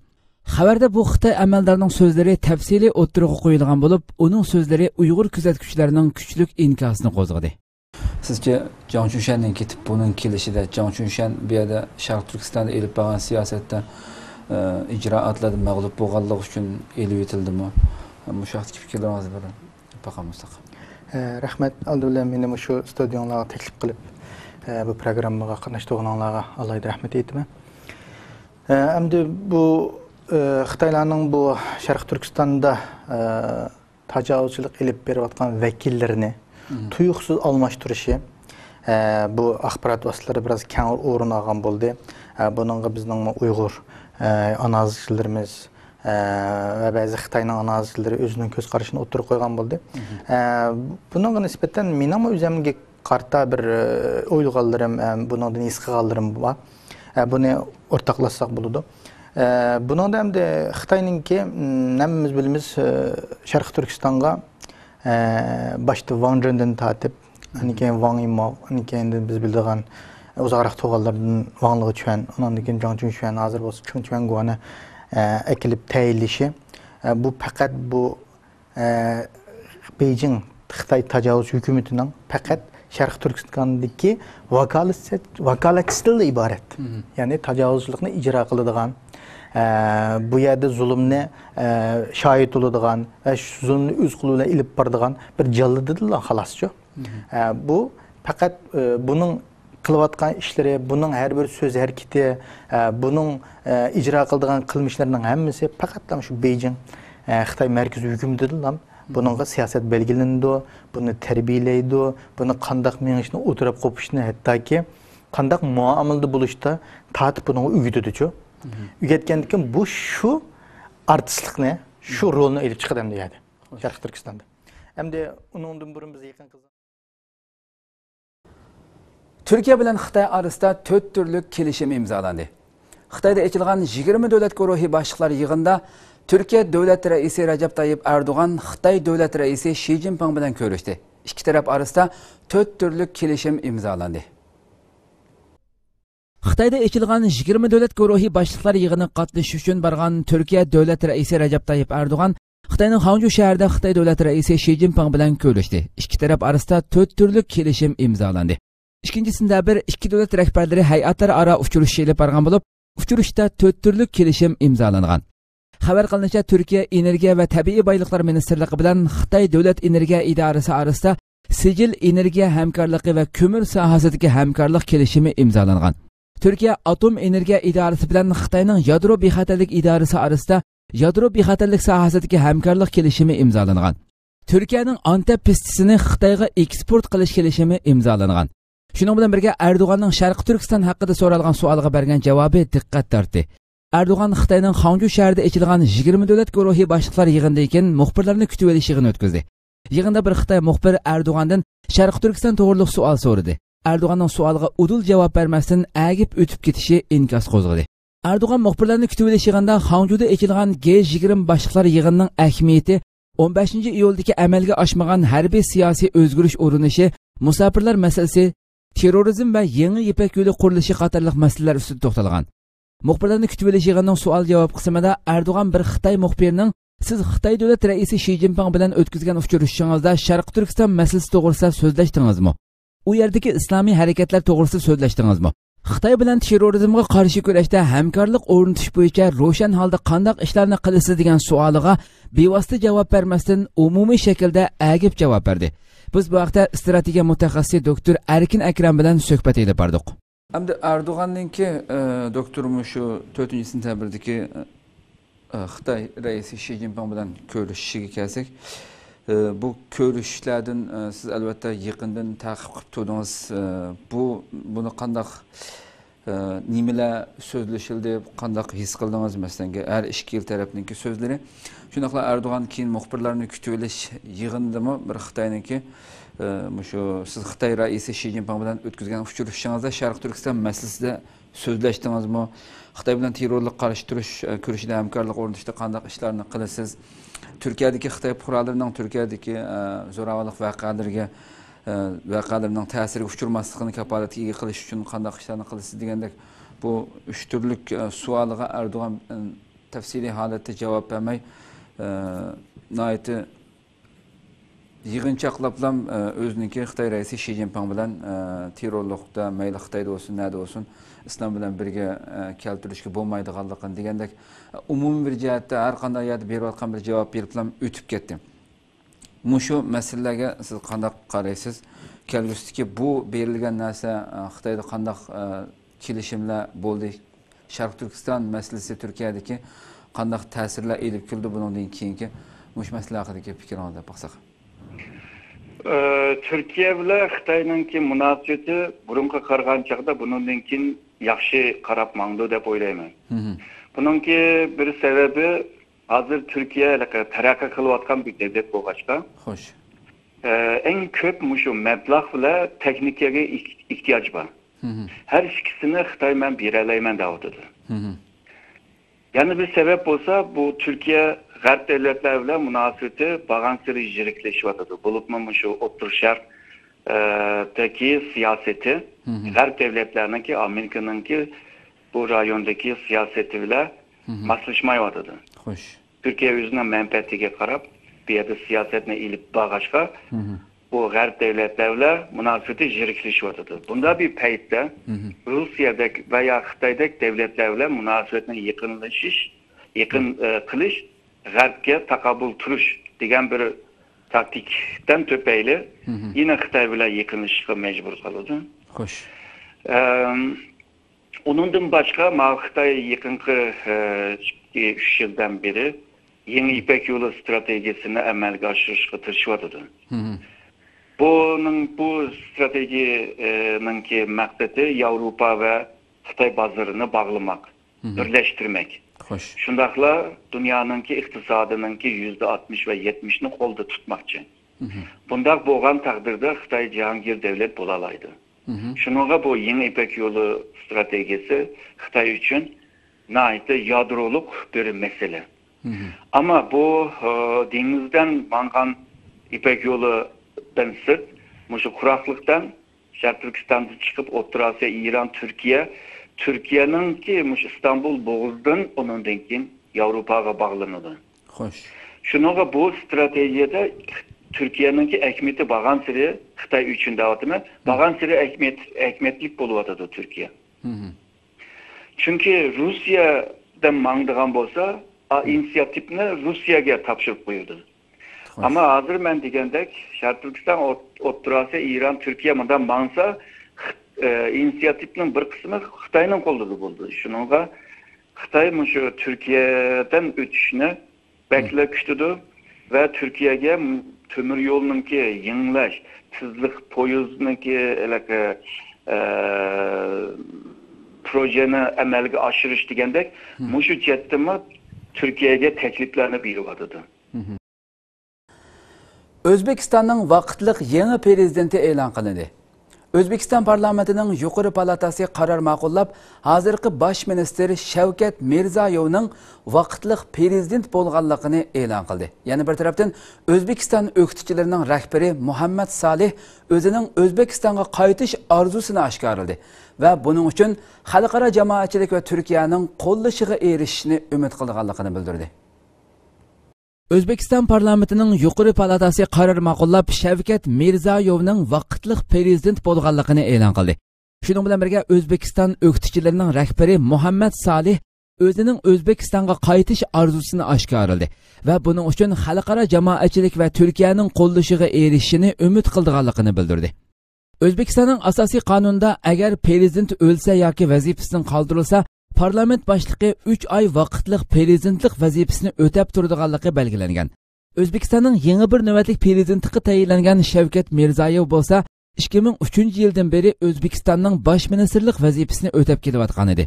خەۋەردە بۇ خىتاي ئەمەلدارىنىڭ سۆزلىرى تەپسىلىي ئوتتۇرىغا قويۇلغان بولۇپ، ئۇنىڭ سۆزلىرى ئۇيغۇر كۆزەتكۈچىلەرنىڭ كۈچلۈك ئىنكاسىنى قوزغىدى. سىزچە جاڭ چۈنشەننىڭ كېتىپ، بۇنىڭ كېلىشىدە جاڭ چۈنشەن بۇ يەردە شەرقىي تۈركىستاندا ئېلىپ بارغان سىياسەتتە، ئە، ئىجرائاتلاردا مەغلۇپ بولغانلىقى ئۈچۈن ئېلىۋېتىلدىمۇ؟ مۇشۇ ھەقتىكى پىكىرلىرىڭىزنى بىر باقالمىساق. ئە، رەھمەت. ئالدى بىلەن مېنى مۇشۇ ستۇدىيەڭلارغا تەكلىپ قىلىپ، ئە، بۇ پروگراممىغا قاتناشتۇرغىنىڭلارغا ئالاھىدە رەھمەت ئېيتىمەن. ئە، ئەمدى بۇ، ئە، خىتايلارنىڭ بۇ شەرقىي تۈركىستاندا، ئە، تاجاۋۇزچىلىق ئېلىپ بېرىۋاتقان ۋەكىللىرىنى مم. تۇيۇقسىز ئالماشتۇرۇشى، ئە، بۇ ئاخبارات ۋاسىتىلىرىدا بىراز كەڭ ئورۇن ئالغان بولدى. ئە، بۇنىڭغا بىزنىڭمۇ ئۇيغۇر، ئە، ئانالىزچىلىرىمىز، ئە، ۋە بەزى خىتاينىڭ ئانالىزچىلىرى ئۆزىنىڭ كۆز قارىشىنى ئوتتۇرىغا قويغان بولدى. مم. ئە، بۇنىڭغا نىسبەتەن مېنىڭمۇ ئۆزۈمگە قارىتا بىر، ئە، ئويلىغانلىرىم، ئە، بۇنىڭدىن ھېس قىلغانلىرىم بار. ئە، بۇنى ئورتاقلاشساق بولىدۇ. ئە، بۇنىڭدا ئەمدى خىتاينىڭكى، م، ھەممىمىز بىلىمىز، ئە، شەرقىي تۈركىستانغا، ئە، باشتا ۋاڭ جېندىن تارتىپ، ئاندىن كېيىن ۋاڭ يىماۋ، ئاندىن كېيىن بىز بىلىدىغان، ئۇزاقراق تۇرغانلاردىن ۋاڭ لېچۈەن، ئۇنىڭدىن كېيىن جاڭ چۈنشۈەن، ھازىر بولسا چېن چۈەنگونى، ئە، ئەكېلىپ تەيىنلىشى، ئە، بۇ پەقەت بۇ ئە، بېيجىڭ خىتاي تاجاۋۇز ھۆكۈمىتىنىڭ پەقەت شەرقىي تۈركىستاندىكى ۋاكالەتچى-، ۋاكالەتچىسىدىنلا ئىبارەت. مم. يەنى تاجاۋۇزچىلىقنى ئىجرا قىلىدىغان، ئە، بۇ يەردە زۇلۇمنى، ئە، شاھىت بولىدىغان ۋە شۇ زۇلۇمنى ئۆز قولى بىلەن ئېلىپ بارىدىغان بىر جاللىدىدىنلا خالاسچۇ. مم. ئە، بۇ پەقەت، ئە، بۇنىڭ قىلىۋاتقان ئىشلىرى، بۇنىڭ ھەر بىر سۆز ھەرىكىتى، ئە، بۇنىڭ، ئە، ئىجرا قىلىدىغان قىلمىشلىرىنىڭ ھەممىسى پەقەتلا شۇ بېيجىڭ، ئە، خىتاي مەركىزىي ھۆكۈمىتىدىلا بۇنىڭغا سىياسەت بەلگىلىنىدۇ، بۇنى تەربىيەلەيدۇ، بۇنى قانداق مېڭىشنى ئولتۇراپ قوپۇشنى، ھەتتاكى قانداق مۇئامىلىدە بولۇشتا تارتىپ بۇنىڭغا ئۆگىتىدۇچۇ. مم. ئۆگەتكەندىن كېيىن بۇ شۇ ئارتىسلىقنى، شۇ رولنى ئېلىپ چىقىدۇ ئەمدى يەردە، شەرقىي تۈركىستاندا. ئەمدى ئۇنىڭدىن بۇرۇن بىز يېقىنقى تۈركىيە بىلەن خىتاي ئارىسىدا تۆت تۈرلۈك كېلىشىم ئىمزالاندى. خىتايدا ئېچىلغان يىگىرمە دۆلەت گۇرۇھى باشلىقلار يىغىنىدا تۈركىيە دۆلەت رەئىسى رەجەپ تايىپ ئەردوغان خىتاي دۆلەت رەئىسى شى جىنپىڭ بىلەن كۆرۈشتى. ئىككى تەرەپ ئارىسىدا تۆت تۈرلۈك كېلىشىم ئىمزالاندى. خىتايدا ئېچىلغان يىگىرمە دۆلەت گۇرۇھى باشلىقلار يىغىنىغا قاتنىشىش ئۈچۈن بارغان تۈركىيە دۆلەت رەئىسى رەجەپ تايىپ ئەردوغان خىتاينىڭ خاڭجۇ شەھىرىدە خىتاي دۆلەت رەئىسى شى جىنپىڭ بىلەن كۆرۈشتى. ئىككى تەرەپ ئارىسىدا تۆت تۈرلۈك كېلىشىم ئىمزالاندى. ئىككىنچى سېنتەبىر ئىككى دۆلەت رەھبەرلىرى ھەيئەتلەر ئارا ئۇچرىشىشى ئېلىپ بارغان بولۇپ، ئۇچرىشىشتا تۆت تۈرلۈك كېلىشىم ئىمزالانغان. خەۋەر قىلىنىشىچە، تۈركىيە ئېنېرگىيە ۋە تەبىئىي بايلىقلار مىنىستىرلىقى بىلەن خىتاي دۆلەت ئېنېرگىيە ئىدارىسى ئارىسىدا سىجىل ئېنېرگىيە ھەمكارلىقى ۋە كۆمۈر ساھەسىدىكى ھەمكارلىق كېلىشىمى ئىمزالانغان. تۈركىيە ئاتوم ئېنېرگىيە ئىدارىسى بىلەن خىتاينىڭ يادرو بىخەتەرلىك ئىدارىسى ئارىسىدا يادرو بىخەتەرلىك ساھەسىدىكى ھەمكارلىق كېلىشىمى ئىمزالانغان. تۈركىيەنىڭ ئانتەپ پىستىسىنى خىتايغا ئېكسپورت قىلىش كېلىشىمى ئىمزالانغان. شۇنىڭ بىلەن بىرگە، ئەردوغاننىڭ شەرقىي تۈركىستان ھەققىدە سورالغان سوئالغا بەرگەن جاۋابى دىققەت تارتتى. ئەردوغان خىتاينىڭ خاڭجۇ شەھىرىدە ئېچىلغان يىگىرمە دۆلەت گۇرۇھى باشلىقلار يىغىنىدىن كېيىن مۇخبىرلارنى كۈتۈۋېلىش يىغىنى ئۆتكۈزدى. يىغىندا بىر خىتاي مۇخبىرى ئەردوغاندىن شەرقىي تۈركىستان توغرۇلۇق سوئال سورىدى. ئەردوغاننىڭ سوئالىغا ئۇدۇل جاۋاب بەرمەستىن ئەگىپ ئۆتۈپ كېتىشى ئىنكاس قوزغىدى. ئەردوغان مۇخبىرلارنى كۈتۈۋېلىش يىغىنىدا خاڭجۇدا ئېچىلغان گې يىگىرمە باشلىقلار يىغىنىنىڭ ئەھمىيىتى، ئون بەشىنچى ئىيۇلدىكى ئەمەلگە ئاشمىغان ھەربىي سىياسىي ئۆزگىرىش ئۇرۇنۇشى، مۇساپىرلار مەسىلىسى، تېررورىزم ۋە يېڭى يىپەك يولى قۇرۇلۇشى قاتارلىق مەسىلىلەر ئۈستىدە توختالغان. مۇخبىرلارنى كۈتۈۋېلىش يىغىنىنىڭ سوئال-جاۋاب قىسمىدا ئەردوغان بىر خىتاي مۇخبىرىنىڭ «سىز خىتاي دۆلەت رەئىسى شى جىنپىڭ بىلەن ئۆتكۈزگەن ئۇچرىشىشىڭىزدا شەرقىي تۈركىستان مەسىلىسى توغرىسىدا سۆزلەشتىڭىزمۇ؟ ئۇ يەردىكى ئىسلامىي ھەرىكەتلەر توغرىسىدا سۆزلەشتىڭىزمۇ؟ خىتاي بىلەن تېررورىزمغا قارشى كۈرەشتە ھەمكارلىق ئورنىتىش بويىچە روشەن ھالدا قانداق ئىشلارنى قىلىسىز؟» دېگەن سوئالىغا بىۋاسىتە جاۋاب بەرمەستىن، ئومۇمىي شەكىلدە ئەگىپ جاۋاب بەردى. بىز بۇ ھەقتە ئىستراتېگىيە مۇتەخەسسىسى دوكتور ئەركىن ئەكرەم بىلەن سۆھبەت ئېلىپ باردۇق. ئەمدى ئەردوغاننىڭكى، ئە، دوكتور مۇشۇ تۆتىنچى سېنتەبىردىكى، ئە، خىتاي رەئىسى شى جىنپىڭ بىلەن كۆرۈشۈشىگە كەلسەك، ئە، بۇ كۆرۈشۈشلەردىن، ئە، سىز ئەلۋەتتە يېقىندىن تەقىب قىلىپ تۇردىڭىز. ئە، بۇ، بۇنى قانداق، ئە، نېمىلەر سۆزلىشىلدى، قانداق ھېس قىلدىڭىز؟ مەسىلەن، ھەر ئىككى تەرەپنىڭكى سۆزلىرى. شۇنداقلا ئەردوغان كېيىن مۇخبىرلارنى كۈتۈۋېلىش يىغىنىدىمۇ بىر خىتاينىڭكى، ئە، مۇشۇ سىز خىتاي رەئىسى شى جىنپىڭ بىلەن ئۆتكۈزگەن ئۇچرىشىشىڭىزدا شەرقىي تۈركىستان مەسىلىسىدە سۆزلەشتىڭىزمۇ؟ خىتاي بىلەن تېررورلۇققا قارشى تۇرۇش، ئە، كۈرىشىدە ھەمكارلىق ئورنىتىشتا قانداق ئىشلارنى قىلىسىز؟ تۈركىيەدىكى خىتاي پۇقرالىرىنىڭ تۈركىيەدىكى، ئە، زوراۋانلىق ۋەقەلىرىگە، ئە، ۋەقەلىرىنىڭ تەسىرىگە ئۇچرىماسلىقىنى كاپالەتكە ئىگە قىلىش ئۈچۈن قانداق ئىشلارنى قىلىسىز دېگەندەك بۇ ئۈچ تۈرلۈك، ئە، سوئالغا ئەردوغان، ئە، تەپسىلىي ھالەتتە جاۋاب بەرمەي، ئە، ناھايىتى يىغىنچاقلاپلام، ئە، ئۆزىنىڭكى خىتاي رەئىسى شى جىنپىڭ بىلەن، ئە، تېررورلۇقتا مەيلى خىتايدا بولسۇن، نەدە بولسۇن، ئىسلام بىلەن بىرگە، ئە، كەلتۈرۈشكە بولمايدىغانلىقىنى دېگەندەك، ئومۇمىي بىر جەھەتتە ھەر قانداق يەردە بېرىۋاتقان بىر جاۋاب بېرىپلام ئۆتۈپ كەتتى. مۇشۇ مەسىلىلەرگە سىز قانداق قارايسىز؟ كەلگۈسىدىكى بۇ بېرىلگەن نەرسە، ئە، خىتايدا قانداق، ئە، كېلىشىملەر بولدى؟ شەرقىي تۈركىستان مەسىلىسى تۈركىيەدىكى قانداق تەسىرلەر ئېلىپ كېلىدۇ؟ بۇنىڭدىن كېيىنكى مۇشۇ مەسىلە ھەققىدىكى پىكرىڭىزنى ئاڭلاپ باقساق. ئە، تۈركىيە بىلەن خىتاينىڭكى مۇناسىۋىتى بۇرۇنقىغا قارىغان چاغدا بۇنىڭدىن كېيىن ياخشى قاراپ ماڭىدۇ دەپ ئويلايمەن. مھم. بۇنىڭكى بىر سەۋەبى، ھازىر تۈركىيە ھېلىقى تەرەققىي قىلىۋاتقان بىر دۆلەت بولغاچقا، خوش. ئە، ئەڭ كۆپ مۇشۇ مەبلەغ بىلەن تېخنىكىگە ئېھ-، ئېھتىياج بار. مھم. ھەر ئىككىسىنى خىتاي مەن بېرەلەيمەن دەۋاتىدۇ. مھم. يەنە بىر سەۋەب بولسا، بۇ تۈركىيە غەرب دۆلەتلەر بىلەن مۇناسىۋىتى بارغانسېرى يىرىكلىشىۋاتىدۇ. بولۇپمۇ مۇشۇ ئوتتۇرا شەرق، ئە، دىكى سىياسىتى، مھم. غەرب دۆلەتلەرنىڭكى، ئامېرىكىنىڭكى بۇ رايوندىكى سىياسىتى بىلەن مھم. ماسلىشمايۋاتىدۇ. خوش. تۈركىيە ئۆزىنىڭ مەنپەئەتىگە قاراپ، بۇ يەردە سىياسەتنى ئېلىپ بارغاچقا، مھم. بۇ غەرب دۆلەتلەر بىلەن مۇناسىۋىتى يىرىكلىشىۋاتىدۇ. بۇنداق بىر پەيتتە مھم. روسىيەدەك ۋە يا خىتايدەك دۆلەتلەر بىلەن مۇناسىۋەتنى يېقىنلىشىش، يېقىن، مھم. ئە، قىلىش، غەربكە تاقابىل تۇرۇش دېگەن بىر تاكتىكىدىن تۈپەيلى مھم. يەنە خىتاي بىلەن يېقىنلىشىشقا مەجبۇر قالىدۇ. خوش. ئەم، ئۇنىڭدىن باشقا، ماۋۇ خىتاي يېقىنقى، ئە، ئىككى، ئۈچ يىلدىن بېرى يېڭى يىپەك يولى ئىستراتېگىيەسىنى ئەمەلگە ئاشۇرۇشقا تىرىشىۋاتىدۇ. مھم. بۇنىڭ، بۇ ئىستراتېگىيەنىڭكى مەقسىتى ياۋروپا ۋە خىتاي بازىرىنى باغلىماق، مھم. بىرلەشتۈرمەك. خوش. شۇنداقلا دۇنيانىڭكى ئىقتىسادىنىڭكى يۈزدە ئاتمىش ۋە يەتمىشىنى قولدا تۇتماقچى. مھم. بۇنداق بولغان تەقدىردە خىتاي جاھانگىر دۆلەت بولالايدۇ. مھم. شۇنىڭغا بۇ يېڭى يىپەك يولى ئىستراتېگىيەسى خىتاي ئۈچۈن ناھايىتى يادرولۇق بىر مەسىلە. مھم. ئەمما بۇ، ئە، دېڭىزدىن ماڭغان يىپەك يولىدىن سىرت، مۇشۇ قۇراقلىقتىن شەرقىي تۈركىستاندىن چىقىپ، ئوتتۇرا ئاسىيا، ئىران، تۈركىيە، تۈركىيەنىڭكى مۇشۇ ئىستانبۇل بوغۇزىدىن، ئۇنىڭدىن كېيىن ياۋروپاغا باغلىنىدۇ. خوش. شۇنىڭغا بۇ ئىستراتېگىيەدە تۈركىيەنىڭكى ئەھمىيىتى بارغانسېرى، خىتاي ئۈچۈن دەۋاتىمەن، بارغانسېرى ئەھمىيەت-، ئەھمىيەتلىك بولۇۋاتىدۇ تۈركىيە. چۈنكى رۇسىيەدە ماڭىدىغان بولسا، ئا، ئىنىسىياتىپنى رۇسىيەگە تاپشۇرۇپ قويىدۇ. ئەمما ھازىر مەن دېگەندەك، شەرقىي تۈركىستان، ئوت-، ئوتتۇرا ئاسىيا، ئىران، تۈركىيە مۇنداق ماڭسا، خ-، ئە، ئىنىسىياتىپنىڭ بىر قىسمى خىتاينىڭ قولىدا بولىدۇ. شۇنىڭغا خىتاي مۇشۇ تۈركىيەدىن ئۆتۈشنى بەكلا كۈتىدۇ ۋە تۈركىيەگە تۆمۈر يولنىڭكى يېڭىلاش، تېزلىك پويىزنىڭكى ھېلىقى، ئە، پروژېنى ئەمەلگە ئاشۇرۇش دېگەندەك، مۇشۇ جەھەتتىنمۇ تۈركىيەگە تەكلىپلەرنى بېرىۋاتىدۇ. ئۆزبېكىستاننىڭ ۋاقىتلىق يېڭى پىرېزىدېنتى ئېلان قىلىندى. ئۆزبېكىستان پارلامېنتىنىڭ يۇقىرى پالاتاسى قارار ماقۇللاپ، ھازىرقى باش مىنىستىر شەۋكەت مىرزايېۋنىڭ ۋاقىتلىق پىرېزىدېنت بولغانلىقىنى ئېلان قىلدى. يەنە بىر تەرەپتىن، ئۆزبېكىستان ئۆكتىچىلىرىنىڭ رەھبىرى مۇھەممەد سالىھ ئۆزىنىڭ ئۆزبېكىستانغا قايتىش ئارزۇسىنى ئاشكارىلىدى ۋە بۇنىڭ ئۈچۈن خەلقئارا جامائەتچىلىك ۋە تۈركىيەنىڭ قوللىشىغا ئېرىشىشىنى ئۈمىد قىلىدىغانلىقىنى بىلدۈردى. ئۆزبېكىستان پارلامېنتىنىڭ يۇقىرى پالاتاسى قارار ماقۇللاپ، شەۋكەت مىرزايېۋنىڭ ۋاقىتلىق پىرېزىدېنت بولغانلىقىنى ئېلان قىلدى. شۇنىڭ بىلەن بىرگە، ئۆزبېكىستان ئۆكتىچىلىرىنىڭ رەھبىرى مۇھەممەد سالىھ ئۆزىنىڭ ئۆزبېكىستانغا قايتىش ئارزۇسىنى ئاشكارىلىدى ۋە بۇنىڭ ئۈچۈن خەلقئارا جامائەتچىلىك ۋە تۈركىيەنىڭ قوللىشىغا ئېرىشىشىنى ئۈمىد قىلىدىغانلىقىنى بىلدۈردى. ئۆزبېكىستاننىڭ ئاساسىي قانۇنىدا ئەگەر پىرېزىدېنت ئۆلسە ياكى ۋەزىپىسىدىن قالدۇرۇلسا، پارلامېنت باشلىقى ئۈچ ئاي ۋاقىتلىق پىرېزىدېنتلىق ۋەزىپىسىنى ئۆتەپ تۇرىدىغانلىقى بەلگىلەنگەن. ئۆزبېكىستاننىڭ يېڭى بىر نۆۋەتلىك پىرېزىدېنتلىققا تەيىنلەنگەن شەۋكەت مىرزايېۋ بولسا، ئىككى مىڭ ئۈچىنچى يىلدىن بېرى ئۆزبېكىستاننىڭ باش مىنىستىرلىق ۋەزىپىسىنى ئۆتەپ كېلىۋاتقانىدى.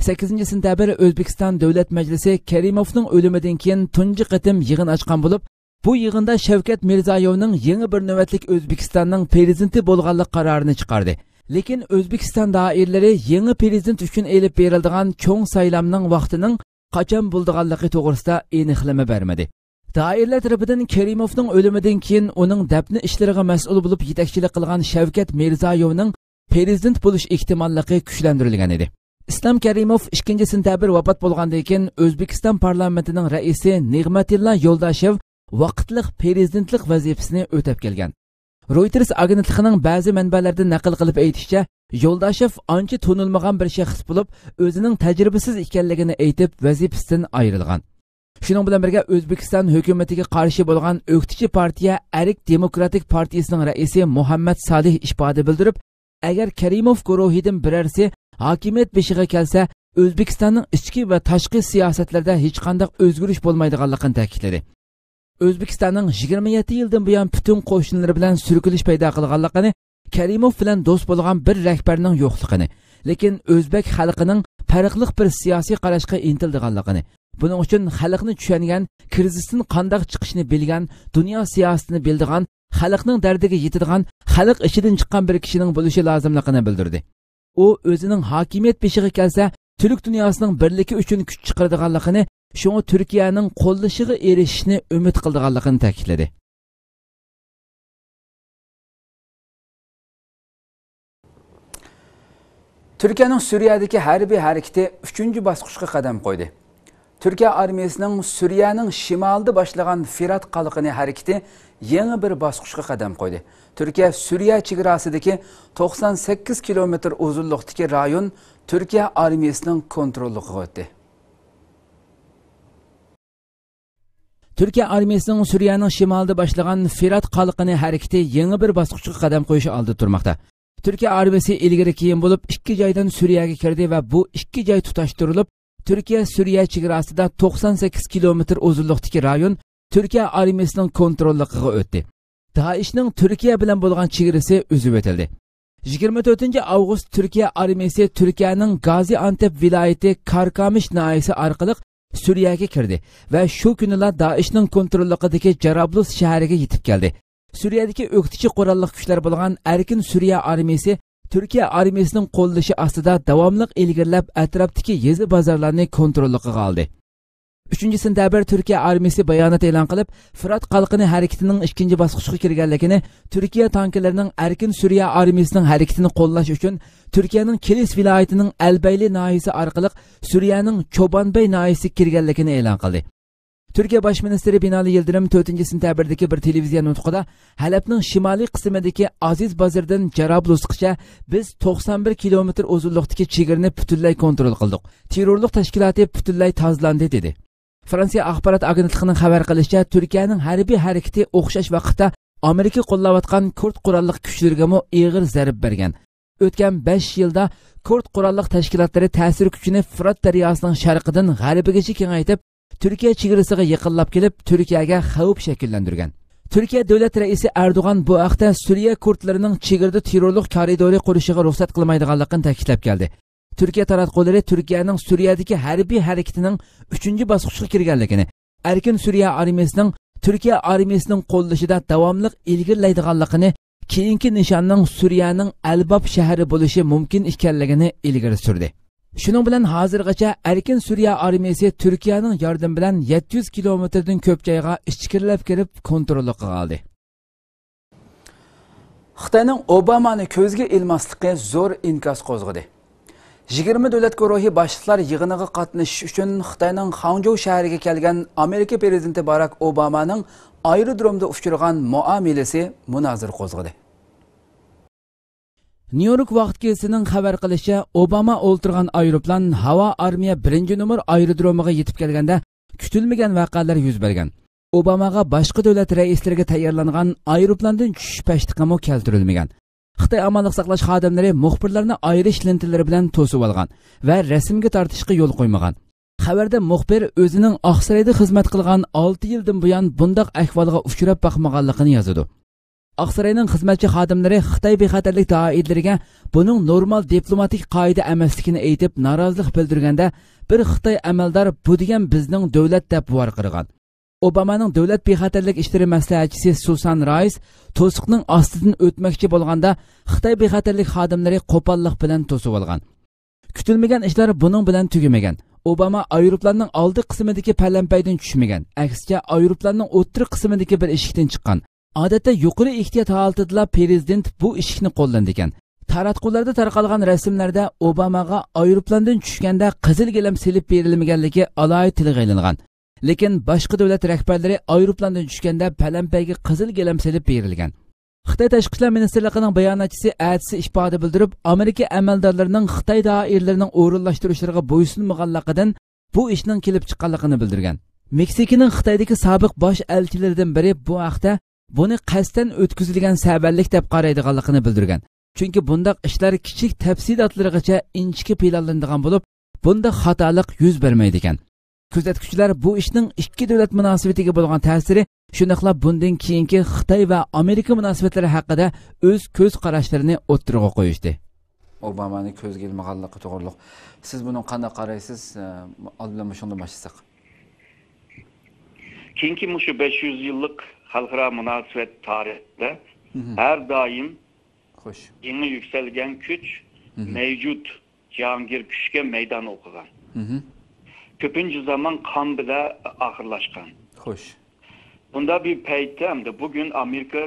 سەككىزىنچى سېنتەبىر ئۆزبېكىستان دۆلەت مەجلىسى كەرىموفنىڭ ئۆلۈمىدىن كېيىن تۇنجى قېتىم يىغىن ئاچقان بولۇپ، بۇ يىغىندا شەۋكەت مىرزايېۋنىڭ يېڭى بىر نۆۋەتلىك ئۆزبېكىستاننىڭ پىرېزىدېنتى بولغانلىق قارارىنى چىقاردى. لېكىن ئۆزبېكىستان دائىرىلىرى يېڭى پىرېزىدېنت ئۈچۈن ئېلىپ بېرىلىدىغان چوڭ سايلامنىڭ ۋاقتىنىڭ قاچان بولىدىغانلىقى توغرىسىدا ئېنىقلىما بەرمىدى. دائىرىلەر تەرىپىدىن كېرىموفنىڭ ئۆلۈمىدىن كېيىن ئۇنىڭ دەپنە ئىشلىرىغا مەسئۇل بولۇپ يېتەكچىلىك قىلغان شەۋكەت مىرزايېۋنىڭ پىرېزىدېنت بولۇش ئېھتىماللىقى كۈچلەندۈرۈلگەن ئىدى. ئىسلام كەرىموف ئىككىنچى سېنتەبىر ۋاپات بولغاندىن كېيىن، ئۆزبېكىستان پارلامېنتىنىڭ رەئىسى نېغمەتىللا يولداشېۋ ۋاقىتلىق پىرېزىدېنتلىق ۋەزىپىسىنى ئۆتەپ كەلگەن. رويتېرس ئاگېنتلىقىنىڭ بەزى مەنبەلەردىن نەقىل قىلىپ ئېيتىشىچە، يولداشېف ئانچە تونۇلمىغان بىر شەخس بولۇپ، ئۆزىنىڭ تەجرىبىسىز ئىكەنلىكىنى ئېيتىپ، ۋەزىپىسىدىن ئايرىلغان. شۇنىڭ بىلەن بىرگە، ئۆزبېكىستان ھۆكۈمىتىگە قارشى بولغان ئۆكتىچى پارتىيە ئەرك دېموكراتىك پارتىيىسىنىڭ رەئىسى مۇھەممەد سالىھ ئىپادە بىلدۈرۈپ، ئەگەر كەرىموف گۇرۇھىدىن بىرەرسى ھاكىمىيەت بېشىغا كەلسە، ئۆزبېكىستاننىڭ ئىچكى ۋە تاشقى سىياسەتلىرىدە ھېچقانداق ئۆزگىرىش بولمايدىغانلىقىنى تەكىتلىدى. ئۆزبېكىستاننىڭ يىگىرمە يەتتە يىلدىن بۇيان پۈتۈن قوشنىلىرى بىلەن سۈركىلىش پەيدا قىلغانلىقىنى، كەرىموف بىلەن دوست بولغان بىر رەھبەرنىڭ يوقلۇقىنى، لېكىن ئۆزبەك خەلقىنىڭ پەرقلىق بىر سىياسىي قاراشقا ئىنتىلىدىغانلىقىنى، بۇنىڭ ئۈچۈن خەلقنى چۈشەنگەن، كىرىزىستىن قانداق چىقىشنى بىلگەن، دۇنيا سىياسىتىنى بىلىدىغان، خەلقنىڭ دەردىگە يېتىدىغان، خەلق ئىچىدىن چىققان بىر كىشىنىڭ بولۇشى لازىملىقىنى بىلدۈردى. ئۇ ئۆزىنىڭ ھاكىمىيەت بېشىغا كەلسە، تۈرك دۇنياسىنىڭ بىرلىكى ئۈچۈن كۈچ چىقىرىدىغانلىقىنى، شۇڭا تۈركىيەنىڭ قوللىشىغا ئېرىشىشنى ئۈمىد قىلىدىغانلىقىنى تەكىتلىدى. تۈركىيەنىڭ سۈرىيەدىكى ھەربىي ھەرىكىتى ئۈچىنچى باسقۇچقا قەدەم قويدى. تۈركىيە ئارمىيىسىنىڭ سۈرىيەنىڭ شىمالىدا باشلىغان فىرات قالقىنى ھەرىكىتى يېڭى بىر باسقۇچقا قەدەم قويدى. تۈركىيە سۈرىيە چېگراسىدىكى توقسان سەككىز كىلومېتىر ئۇزۇنلۇقتىكى رايون تۈركىيە ئارمىيىسىنىڭ كونتروللۇقىغا ئۆتتى. تۈركىيە ئارمىيىسىنىڭ سۈرىيەنىڭ شىمالىدا باشلىغان فىرات قالقىنى ھەرىكىتى يېڭى بىر باسقۇچقا قەدەم قويۇش ئالدىدا تۇرماقتا. تۈركىيە ئارمىيىسى ئىلگىرى كېيىن بولۇپ ئىككى جايدىن سۈرىيەگە كىردى ۋە بۇ ئىككى جاي تۇتاشتۇرۇلۇپ، تۈركىيە سۈرىيە چېگراسىدا توقسان سەككىز كىلومېتىر ئۇزۇنلۇقتىكى رايون تۈركىيە ئارمىيىسىنىڭ كونتروللۇقىغا ئۆتتى. دائىشنىڭ تۈركىيە بىلەن بولغان چېگرىسى ئۈزۈۋېتىلدى. يىگىرمە تۆتىنچى ئاۋغۇست تۈركىيە ئارمىيىسى تۈركىيەنىڭ گازىئانتېپ ۋىلايىتى كاركامىش ناھىيىسى ئارقىلىق سۈرىيەگە كىردى ۋە شۇ كۈنىلا دائىشنىڭ كونتروللۇقىدىكى جارابلۇس شەھىرىگە يېتىپ كەلدى. سۈرىيەدىكى ئۆكتىچى قوراللىق كۈچلەر بولغان ئەركىن سۈرىيە ئارمىيىسى تۈركىيە ئارمىيىسىنىڭ قوللىشى ئاستىدا داۋاملىق ئىلگىرىلەپ، ئەتراپتىكى يېزا بازارلارنى كونتروللۇقىغا ئالدى. ئۈچىنچى سېنتەبىر تۈركىيە ئارمىيىسى بايانات ئېلان قىلىپ، فىرات قالقىنى ھەرىكىتىنىڭ ئىككىنچى باسقۇچقا كىرگەنلىكىنى، تۈركىيە تانكىلىرىنىڭ ئەركىن سۈرىيە ئارمىيىسىنىڭ ھەرىكىتىنى قوللاش ئۈچۈن تۈركىيەنىڭ كىلىس ۋىلايىتىنىڭ ئەلبەيلى ناھىيىسى ئارقىلىق سۈرىيەنىڭ چوبانبەي ناھىيىسىگە كىرگەنلىكىنى ئېلان قىلدى. تۈركىيە باش مىنىستىرى بىنالى يىلدىرىم تۆتىنچى سېنتەبىردىكى بىر تېلېۋىزىيە نۇتقىدا، ھەلەبنىڭ شىمالىي قىسمىدىكى ئازىز بازىرىدىن جارابلۇسقىچە بىز توقسان بىر كىلومېتىر ئۇزۇنلۇقتىكى چېگرىنى پۈتۈنلەي كونترول قىلدۇق. تېررورلۇق تەشكىلاتى پۈتۈنلەي تازىلاندى، دېدى. فرانسىيە ئاخبارات ئاگېنتلىقىنىڭ خەۋەر قىلىشىچە، تۈركىيەنىڭ ھەربىي ھەرىكىتى ئوخشاش ۋاقىتتا ئامېرىكا قوللاۋاتقان كۇرد قوراللىق كۈچلىرىگىمۇ ئېغىر زەربە بەرگەن. ئۆتكەن بەش يىلدا كۇرد قوراللىق تەشكىلاتلىرى تەسىر كۈچىنى فۇرات دەرياسىنىڭ شەرقىدىن غەربىگىچە كېڭەيتىپ، تۈركىيە چېگرىسىغا يېقىنلاپ كېلىپ، تۈركىيەگە خەۋپ شەكىللەندۈرگەن. تۈركىيە دۆلەت رەئىسى ئەردوغان بۇ ھەقتە سۈرىيە كۇردلىرىنىڭ چېگرىدە تېررورلۇق كارىدورى قۇرۇشىغا رۇخسەت قىلمايدىغانلىقىنى تەكىتلەپ كەلدى. تۈركىيە تاراتقۇلىرى تۈركىيەنىڭ سۈرىيەدىكى ھەربىي ھەرىكىتىنىڭ ئۈچىنچى باسقۇچقا كىرگەنلىكىنى، ئەركىن سۈرىيە ئارمىيىسىنىڭ تۈركىيە ئارمىيىسىنىڭ قوللىشىدا داۋاملىق ئىلگىرىلەيدىغانلىقىنى، كېيىنكى نىشاننىڭ سۈرىيەنىڭ ئەلباب شەھىرى بولۇشى مۇمكىن ئىكەنلىكىنى ئىلگىرى سۈردى. شۇنىڭ بىلەن ھازىرغىچە ئەركىن سۈرىيە ئارمىيىسى تۈركىيەنىڭ ياردىمى بىلەن يەتتە يۈز كىلومېتىردىن كۆپ جايغا ئىچكىرىلەپ كىرىپ كونتروللۇقىغا ئالدى. خىتاينىڭ ئوبامانى كۆزگە ئىلماسلىقى زور ئىنكاس قوزغىدى. يىگىرمە دۆلەت گۇرۇھى باشلىقلار يىغىنىغا قاتنىشىش ئۈچۈن خىتاينىڭ خاڭجۇ شەھىرىگە كەلگەن ئامېرىكا پىرېزىدېنتى باراك ئوبامانىڭ ئايرودرومدا ئۇچرىغان مۇئامىلىسى مۇنازىرە قوزغىدى. نيۇ يورك ۋاقىت گېزىتىنىڭ خەۋەر قىلىشىچە، ئوباما ئولتۇرغان ئايروپىلان ھاۋا ئارمىيە بىرىنچى نومۇر ئايرودرومىغا يېتىپ كەلگەندە، كۈتۈلمىگەن ۋەقەلەر يۈز بەرگەن. ئوباماغا باشقا دۆلەت رەئىسلىرىگە تەييارلانغان ئايروپىلاندىن چۈشۈش پەشتىقىمۇ كەلتۈرۈلمىگەن. خىتاي ئامانلىق ساقلاش خادىملىرى مۇخبىرلارنى ئايرىش لېنتىلىرى بىلەن توسۇۋالغان ۋە رەسىمگە تارتىشقا يول قويمىغان. خەۋەردە مۇخبىر ئۆزىنىڭ ئاقسارايدا خىزمەت قىلغان ئالتە يىلدىن بۇيان بۇنداق ئەھۋالغا ئۇچراپ باقمىغانلىقىنى يازىدۇ. ئاقساراينىڭ خىزمەتچى خادىملىرى خىتاي بىخەتەرلىك دائىرىلىرىگە بۇنىڭ نورمال دىپلوماتىك قائىدە ئەمەسلىكىنى ئېيتىپ، نارازىلىق بىلدۈرگەندە، بىر خىتاي ئەمەلدار «بۇ دېگەن بىزنىڭ دۆلەت» دەپ ۋارقىرىغان. ئوبامانىڭ دۆلەت بىخەتەرلىك ئىشلىرى مەسلىھەتچىسى سۇسان رايس توسۇقنىڭ ئاستىدىن ئۆتمەكچى بولغاندا، خىتاي بىخەتەرلىك خادىملىرى قوپاللىق بىلەن توسۇۋالغان. كۈتۈلمىگەن ئىشلار بۇنىڭ بىلەن تۈگىمىگەن. ئوباما ئايروپىلاننىڭ ئالدى قىسمىدىكى پەلەمپەيدىن چۈشمىگەن، ئەكسىچە، ئايروپىلاننىڭ ئوتتۇرا قىسمىدىكى بىر ئىشىكتىن چىققان. ئادەتتە يۇقىرى ئېھتىيات ھالىتىدىلا پىرېزىدېنت بۇ ئىشىكنى قوللىنىدىكەن. تاراتقۇلاردا تارقالغان رەسىملەردە ئوباماغا ئايروپىلاندىن چۈشكەندە قىزىل گىلەم سېلىپ بېرىلمىگەنلىكى ئالاھىدە تىلغا ئېلىنغان. لېكىن باشقا دۆلەت رەھبەرلىرى ئايروپىلاندىن چۈشكەندە پەلەمپەيگە قىزىل گىلەم سېلىپ بېرىلگەن. خىتاي تاشقى ئىشلار مىنىستىرلىقىنىڭ باياناتچىسى ئەتىسى ئىپادە بىلدۈرۈپ، ئامېرىكا ئەمەلدارلىرىنىڭ خىتاي دائىرىلىرىنىڭ ئورۇنلاشتۇرۇشلىرىغا بويسۇنمىغانلىقىدىن بۇ ئىشنىڭ كېلىپ چىققانلىقىنى بىلدۈرگەن. مېكسىكىنىڭ خىتايدىكى سابىق باش ئەلچىلىرىدىن بىرى بۇ ھەقتە بۇنى قەستەن ئۆتكۈزۈلگەن سەۋەنلىك دەپ قارايدىغانلىقىنى بىلدۈرگەن. چۈنكى بۇنداق ئىشلار كىچىك تەپسىلاتلىرىغىچە ئىنچىكە پىلانلىنىدىغان بولۇپ، بۇنداق خاتالىق يۈز بەرمەيدىكەن. كۆزەتكۈچىلەر بۇ ئىشنىڭ ئىككى دۆلەت مۇناسىۋىتىگە بولغان تەسىرى، شۇنداقلا بۇندىن كېيىنكى خىتاي ۋە ئامېرىكا مۇناسىۋەتلىرى ھەققىدە ئۆز كۆز قاراشلىرىنى ئوتتۇرىغا قويۇشتى. ئوبامانى كۆزگە ئىلمىغانلىقى توغرۇلۇق. سىز بۇنىڭغا قانداق قارايسىز؟ ئە، ئالدى بىلەن مۇشۇندىن باشلىساق. كېيىنكى مۇشۇ بەش يۈز يىللىق خەلقئارا مۇناسىۋەت تارىخىدا مھم. ھەر دائىم خوش. يېڭى يۈكسەلگەن كۈچ مھم. مەۋجۇت جاھانگىر كۈچكە مەيدان ئوقۇغان. مھم. كۆپىنچە زامان قان بىلەن ئاخىرلاشقان. خوش. بۇنداق بىر پەيتتە ئەمدى بۈگۈن ئامېرىكا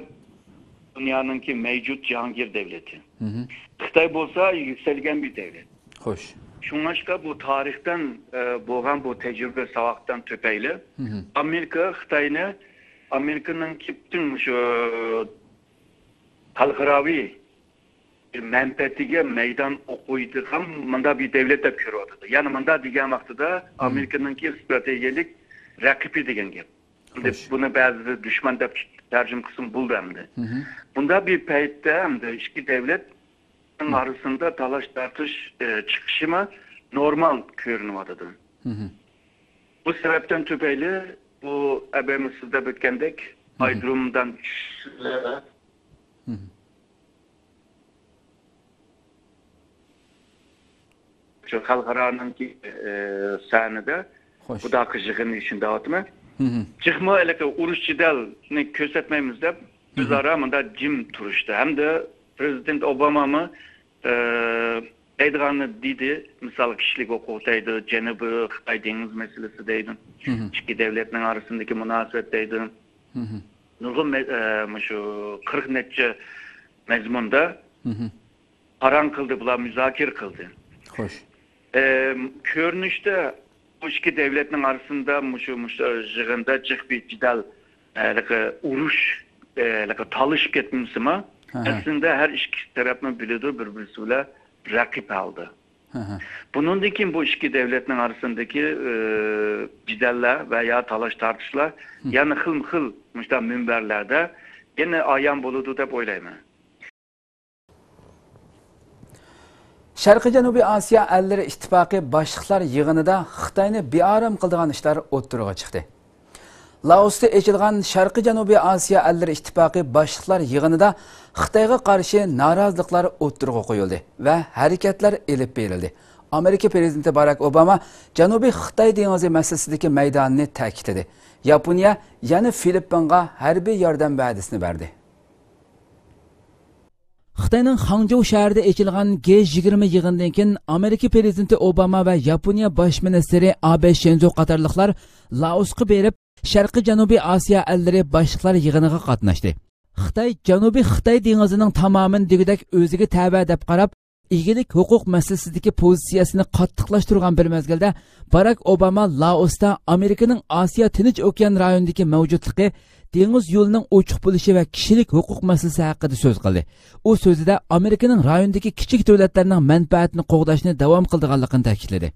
دۇنيانىڭكى مەۋجۇت جاھانگىر دەۋلىتى. مھم. خىتاي بولسا يۈكسەلگەن بىر دەۋلەت. خوش. شۇڭلاشقا بۇ تارىختىن، ئە، بولغان بۇ تەجرىبە ساۋاقتىن تۈپەيلى مھم. ئامېرىكا خىتاينى، ئامېرىكىنىڭكى پۈتۈن شۇ خەلقئاراۋى بىر مەنپەئەتىگە مەيدان ئوقۇيدىغان مۇنداق بىر دەۋلەت دەپ كۆرۈۋاتىدۇ. يەنى مۇنداق دېگەن ۋاقتىدا مھم. ئامېرىكىنىڭكى ستراتېگىيەلىك رەقىبى دېگەن گەپ. ئەمدى خوش. بۇنى بەزىلەر دۈشمەن دەپ تەرجىمە قىلسىمۇ بولىدۇ ئەمدى. مھم. بۇنداق بىر پەيتتە ئەمدى ئىككى دەۋلەتنىڭ مھم. ئارىسىندا تالاش تارتىش، ئى، چىقىشىمۇ نورمال كۆرۈنۈۋاتىدۇ. مھم. بۇ سەۋەبتىن تۈپەيلى بۇ ئەبەمۇ سىز دەپ ئۆتكەندەك مھم. ئايرودرومدىن چۈشسىلە مھم. شۇ خەلقئارانىڭكى، ئى، سەھنىدە خوش. بۇنداق يىغىننى شۇنداۋاتىمەن. مھم. جىقمۇ ھېلىقى ئۇرۇش جېدەلنى كۆرسەتمەيمىز دەپ مھم. ئۆزئارا مۇنداق جىم تۇرۇشتى. ھەمدە پىرېزىدېنت ئوبامامۇ، ئى، دەيدىغاننى دېدى. مىسال، كىشىلىك ھوقۇق دەيدۇ، جەنۇبىي خىتاي دېڭىز مەسىلىسى دەيدۇ. مھم. ئىككى دۆلەتنىڭ ئارىسىندىكى مۇناسىۋەت دەيدۇ. مھم. نۇرغۇن مە-، ئى، مۇشۇ قىرىق نەچچە مەزمۇندا مھم. پاراڭ قىلدى، بۇلار مۇزاكىرە قىلدى. خوش. ئى، كۆرۈنۈشتە بۇ ئىككى دۆلەتنىڭ ئارىسىندا مۇشۇ، مۇشۇ يىغىندا جىق بىر جېدەل، ھېلىقى ئۇرۇش، ھېلىقى تالىشىپ كەتمىسىمۇ، ئەسلىدە ھەر ئىككى تەرەپمۇ بىلىدۇ بىر-بىرسى بىلەن رەقىب ھالدا. بۇنىڭدىن كېيىن بۇ ئىككى دۆلەتنىڭ ئارىسىندىكى، ئى، جېدەللەر ۋە يا تالاش-تارتىشلار يەنە خىلمۇ خىل مۇشۇنداق مۇنبەرلەردە يەنە ئايان بولىدۇ دەپ ئويلايمەن. شەرقىي جەنۇبىي ئاسىيا ئەللىرى ئىتتىپاقى باشلىقلار يىغىنىدا خىتاينى بىئارام قىلىدىغان ئىشلار ئوتتۇرىغا چىقتى. لائوستا ئېچىلغان شەرقىي جەنۇبىي ئاسىيا ئەللىرى ئىتتىپاقى باشلىقلار يىغىنىدا خىتايغا قارشى نارازىلىقلار ئوتتۇرىغا قويۇلدى ۋە ھەرىكەتلەر ئېلىپ بېرىلدى. ئامېرىكا پىرېزىدېنتى باراك ئوباما جەنۇبىي خىتاي دېڭىزى مەسىلىسىدىكى مەيدانىنى تەكىتلىدى. ياپونىيە يەنە فىلىپپىنغا ھەربىي ياردەم ۋەدىسىنى بەردى. خىتاينىڭ خاڭجۇ شەھىرىدە ئېچىلغان گې يىگىرمە يىغىنىدىن كېيىن، ئامېرىكا پىرېزىدېنتى ئوباما ۋە ياپونىيە باش مىنىستىرى ئابې شىنزو قاتارلىقلار لائوسقا بېرىپ، شەرقىي جەنۇبىي ئاسىيا ئەللىرى باشلىقلار يىغىنىغا قاتناشتى. خىتاي جەنۇبىي خىتاي دېڭىزىنىڭ تامامىنى دېگۈدەك ئۆزىگە تەۋە دەپ قاراپ، ئىگىلىك ھوقۇق مەسىلىسىدىكى پوزىتسىيەسىنى قاتتىقلاشتۇرغان بىر مەزگىلدە، باراك ئوباما لائوستا ئامېرىكىنىڭ ئاسىيا تىنچ ئوكيان رايونىدىكى مەۋجۇتلۇقى، دېڭىز يولىنىڭ ئوچۇق بولۇشى ۋە كىشىلىك ھوقۇق مەسىلىسى ھەققىدە سۆز قىلدى. ئۇ سۆزىدە ئامېرىكىنىڭ رايوندىكى كىچىك دۆلەتلەرنىڭ مەنپەئەتىنى قوغداشنى داۋام قىلىدىغانلىقىنى تەكىتلىدى.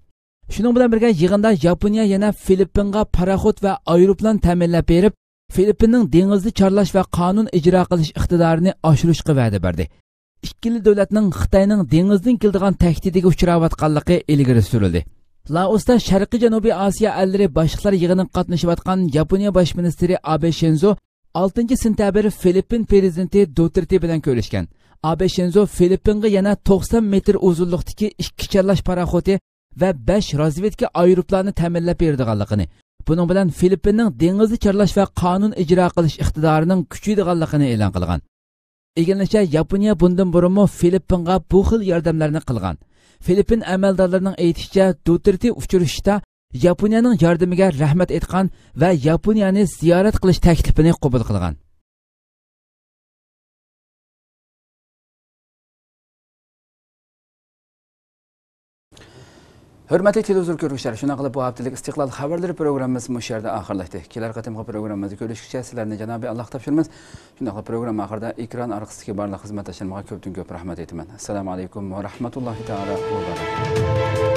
شۇنىڭ بىلەن بىرگە، يىغىندا ياپونىيە يەنە فىلىپپىنغا پاراخوت ۋە ئايروپىلان تەمىنلەپ بېرىپ، فىلىپپىننىڭ دېڭىزدا چارلاش ۋە قانۇن ئىجرا قىلىش ئىقتىدارىنى ئاشۇرۇشقا ۋەدە بەردى. ئىككىلا دۆلەتنىڭ خىتاينىڭ دېڭىزدىن كېلىدىغان تەھدىتىگە ئۇچراۋاتقانلىقى ئىلگىرى سۈرۈلدى. لائوستا شەرقىي جەنۇبىي ئاسىيا ئەللىرى باشلىقلار يىغىنىغا قاتنىشىۋاتقان ياپونىيە باش مىنىستىرى ئابې شىنزو ئالتىنچى سېنتەبىر فىلىپپىن پىرېزىدېنتى دوتېرتې بىلەن كۆرۈشكەن. ئابې شىنزو فىلىپپىنغا يەنە توقسان مېتىر ئۇزۇنلۇقتىكى ئىككى چارلاش پاراخوتى ۋە بەش رازۋېدكا ئايروپىلانى تەمىنلەپ بېرىدىغانلىقىنى، بۇنىڭ بىلەن فىلىپپىننىڭ دېڭىزدا چارلاش ۋە قانۇن ئىجرا قىلىش ئىقتىدارىنىڭ كۈچىيىدىغانلىقىنى ئېلان قىلغان. ئىگىلىنىشىچە، ياپونىيە بۇندىن بۇرۇنمۇ فىلىپپىنغا بۇ خىل ياردەملەرنى قىلغان. فىلىپپىن ئەمەلدارلىرىنىڭ ئېيتىشىچە، دوتېرتې ئۇچرىشىشتا ياپونىيەنىڭ ياردىمىگە رەھمەت ئېيتقان ۋە ياپونىيەنى زىيارەت قىلىش تەكلىپىنى قوبۇل قىلغان. ھۆرمەتلىك تېلېۋىزور كۆرگۈچىلەر، شۇنداق قىلىپ بۇ ھەپتىلىك ئىستىقلال خەۋەرلىرى پروگراممىمىز مۇشۇ يەردە ئاخىرلاشتى. كېلەر قېتىمقى پروگراممىمىزدا كۆرۈشكىچە سىلەرنى جانابىي ئاللاغا تاپشۇرىمىز. شۇنداقلا پروگرامما ئاخىرىدا ئېكران ئارقىسىدىكى بارلىق خىزمەتداشلىرىمغا كۆپتىن كۆپ رەھمەت ئېيتىمەن. ئەسسالامۇ ئەلەيكۇم ۋە رەھمەتۇللاھى تائالا ۋە بەرىكاتۇھ.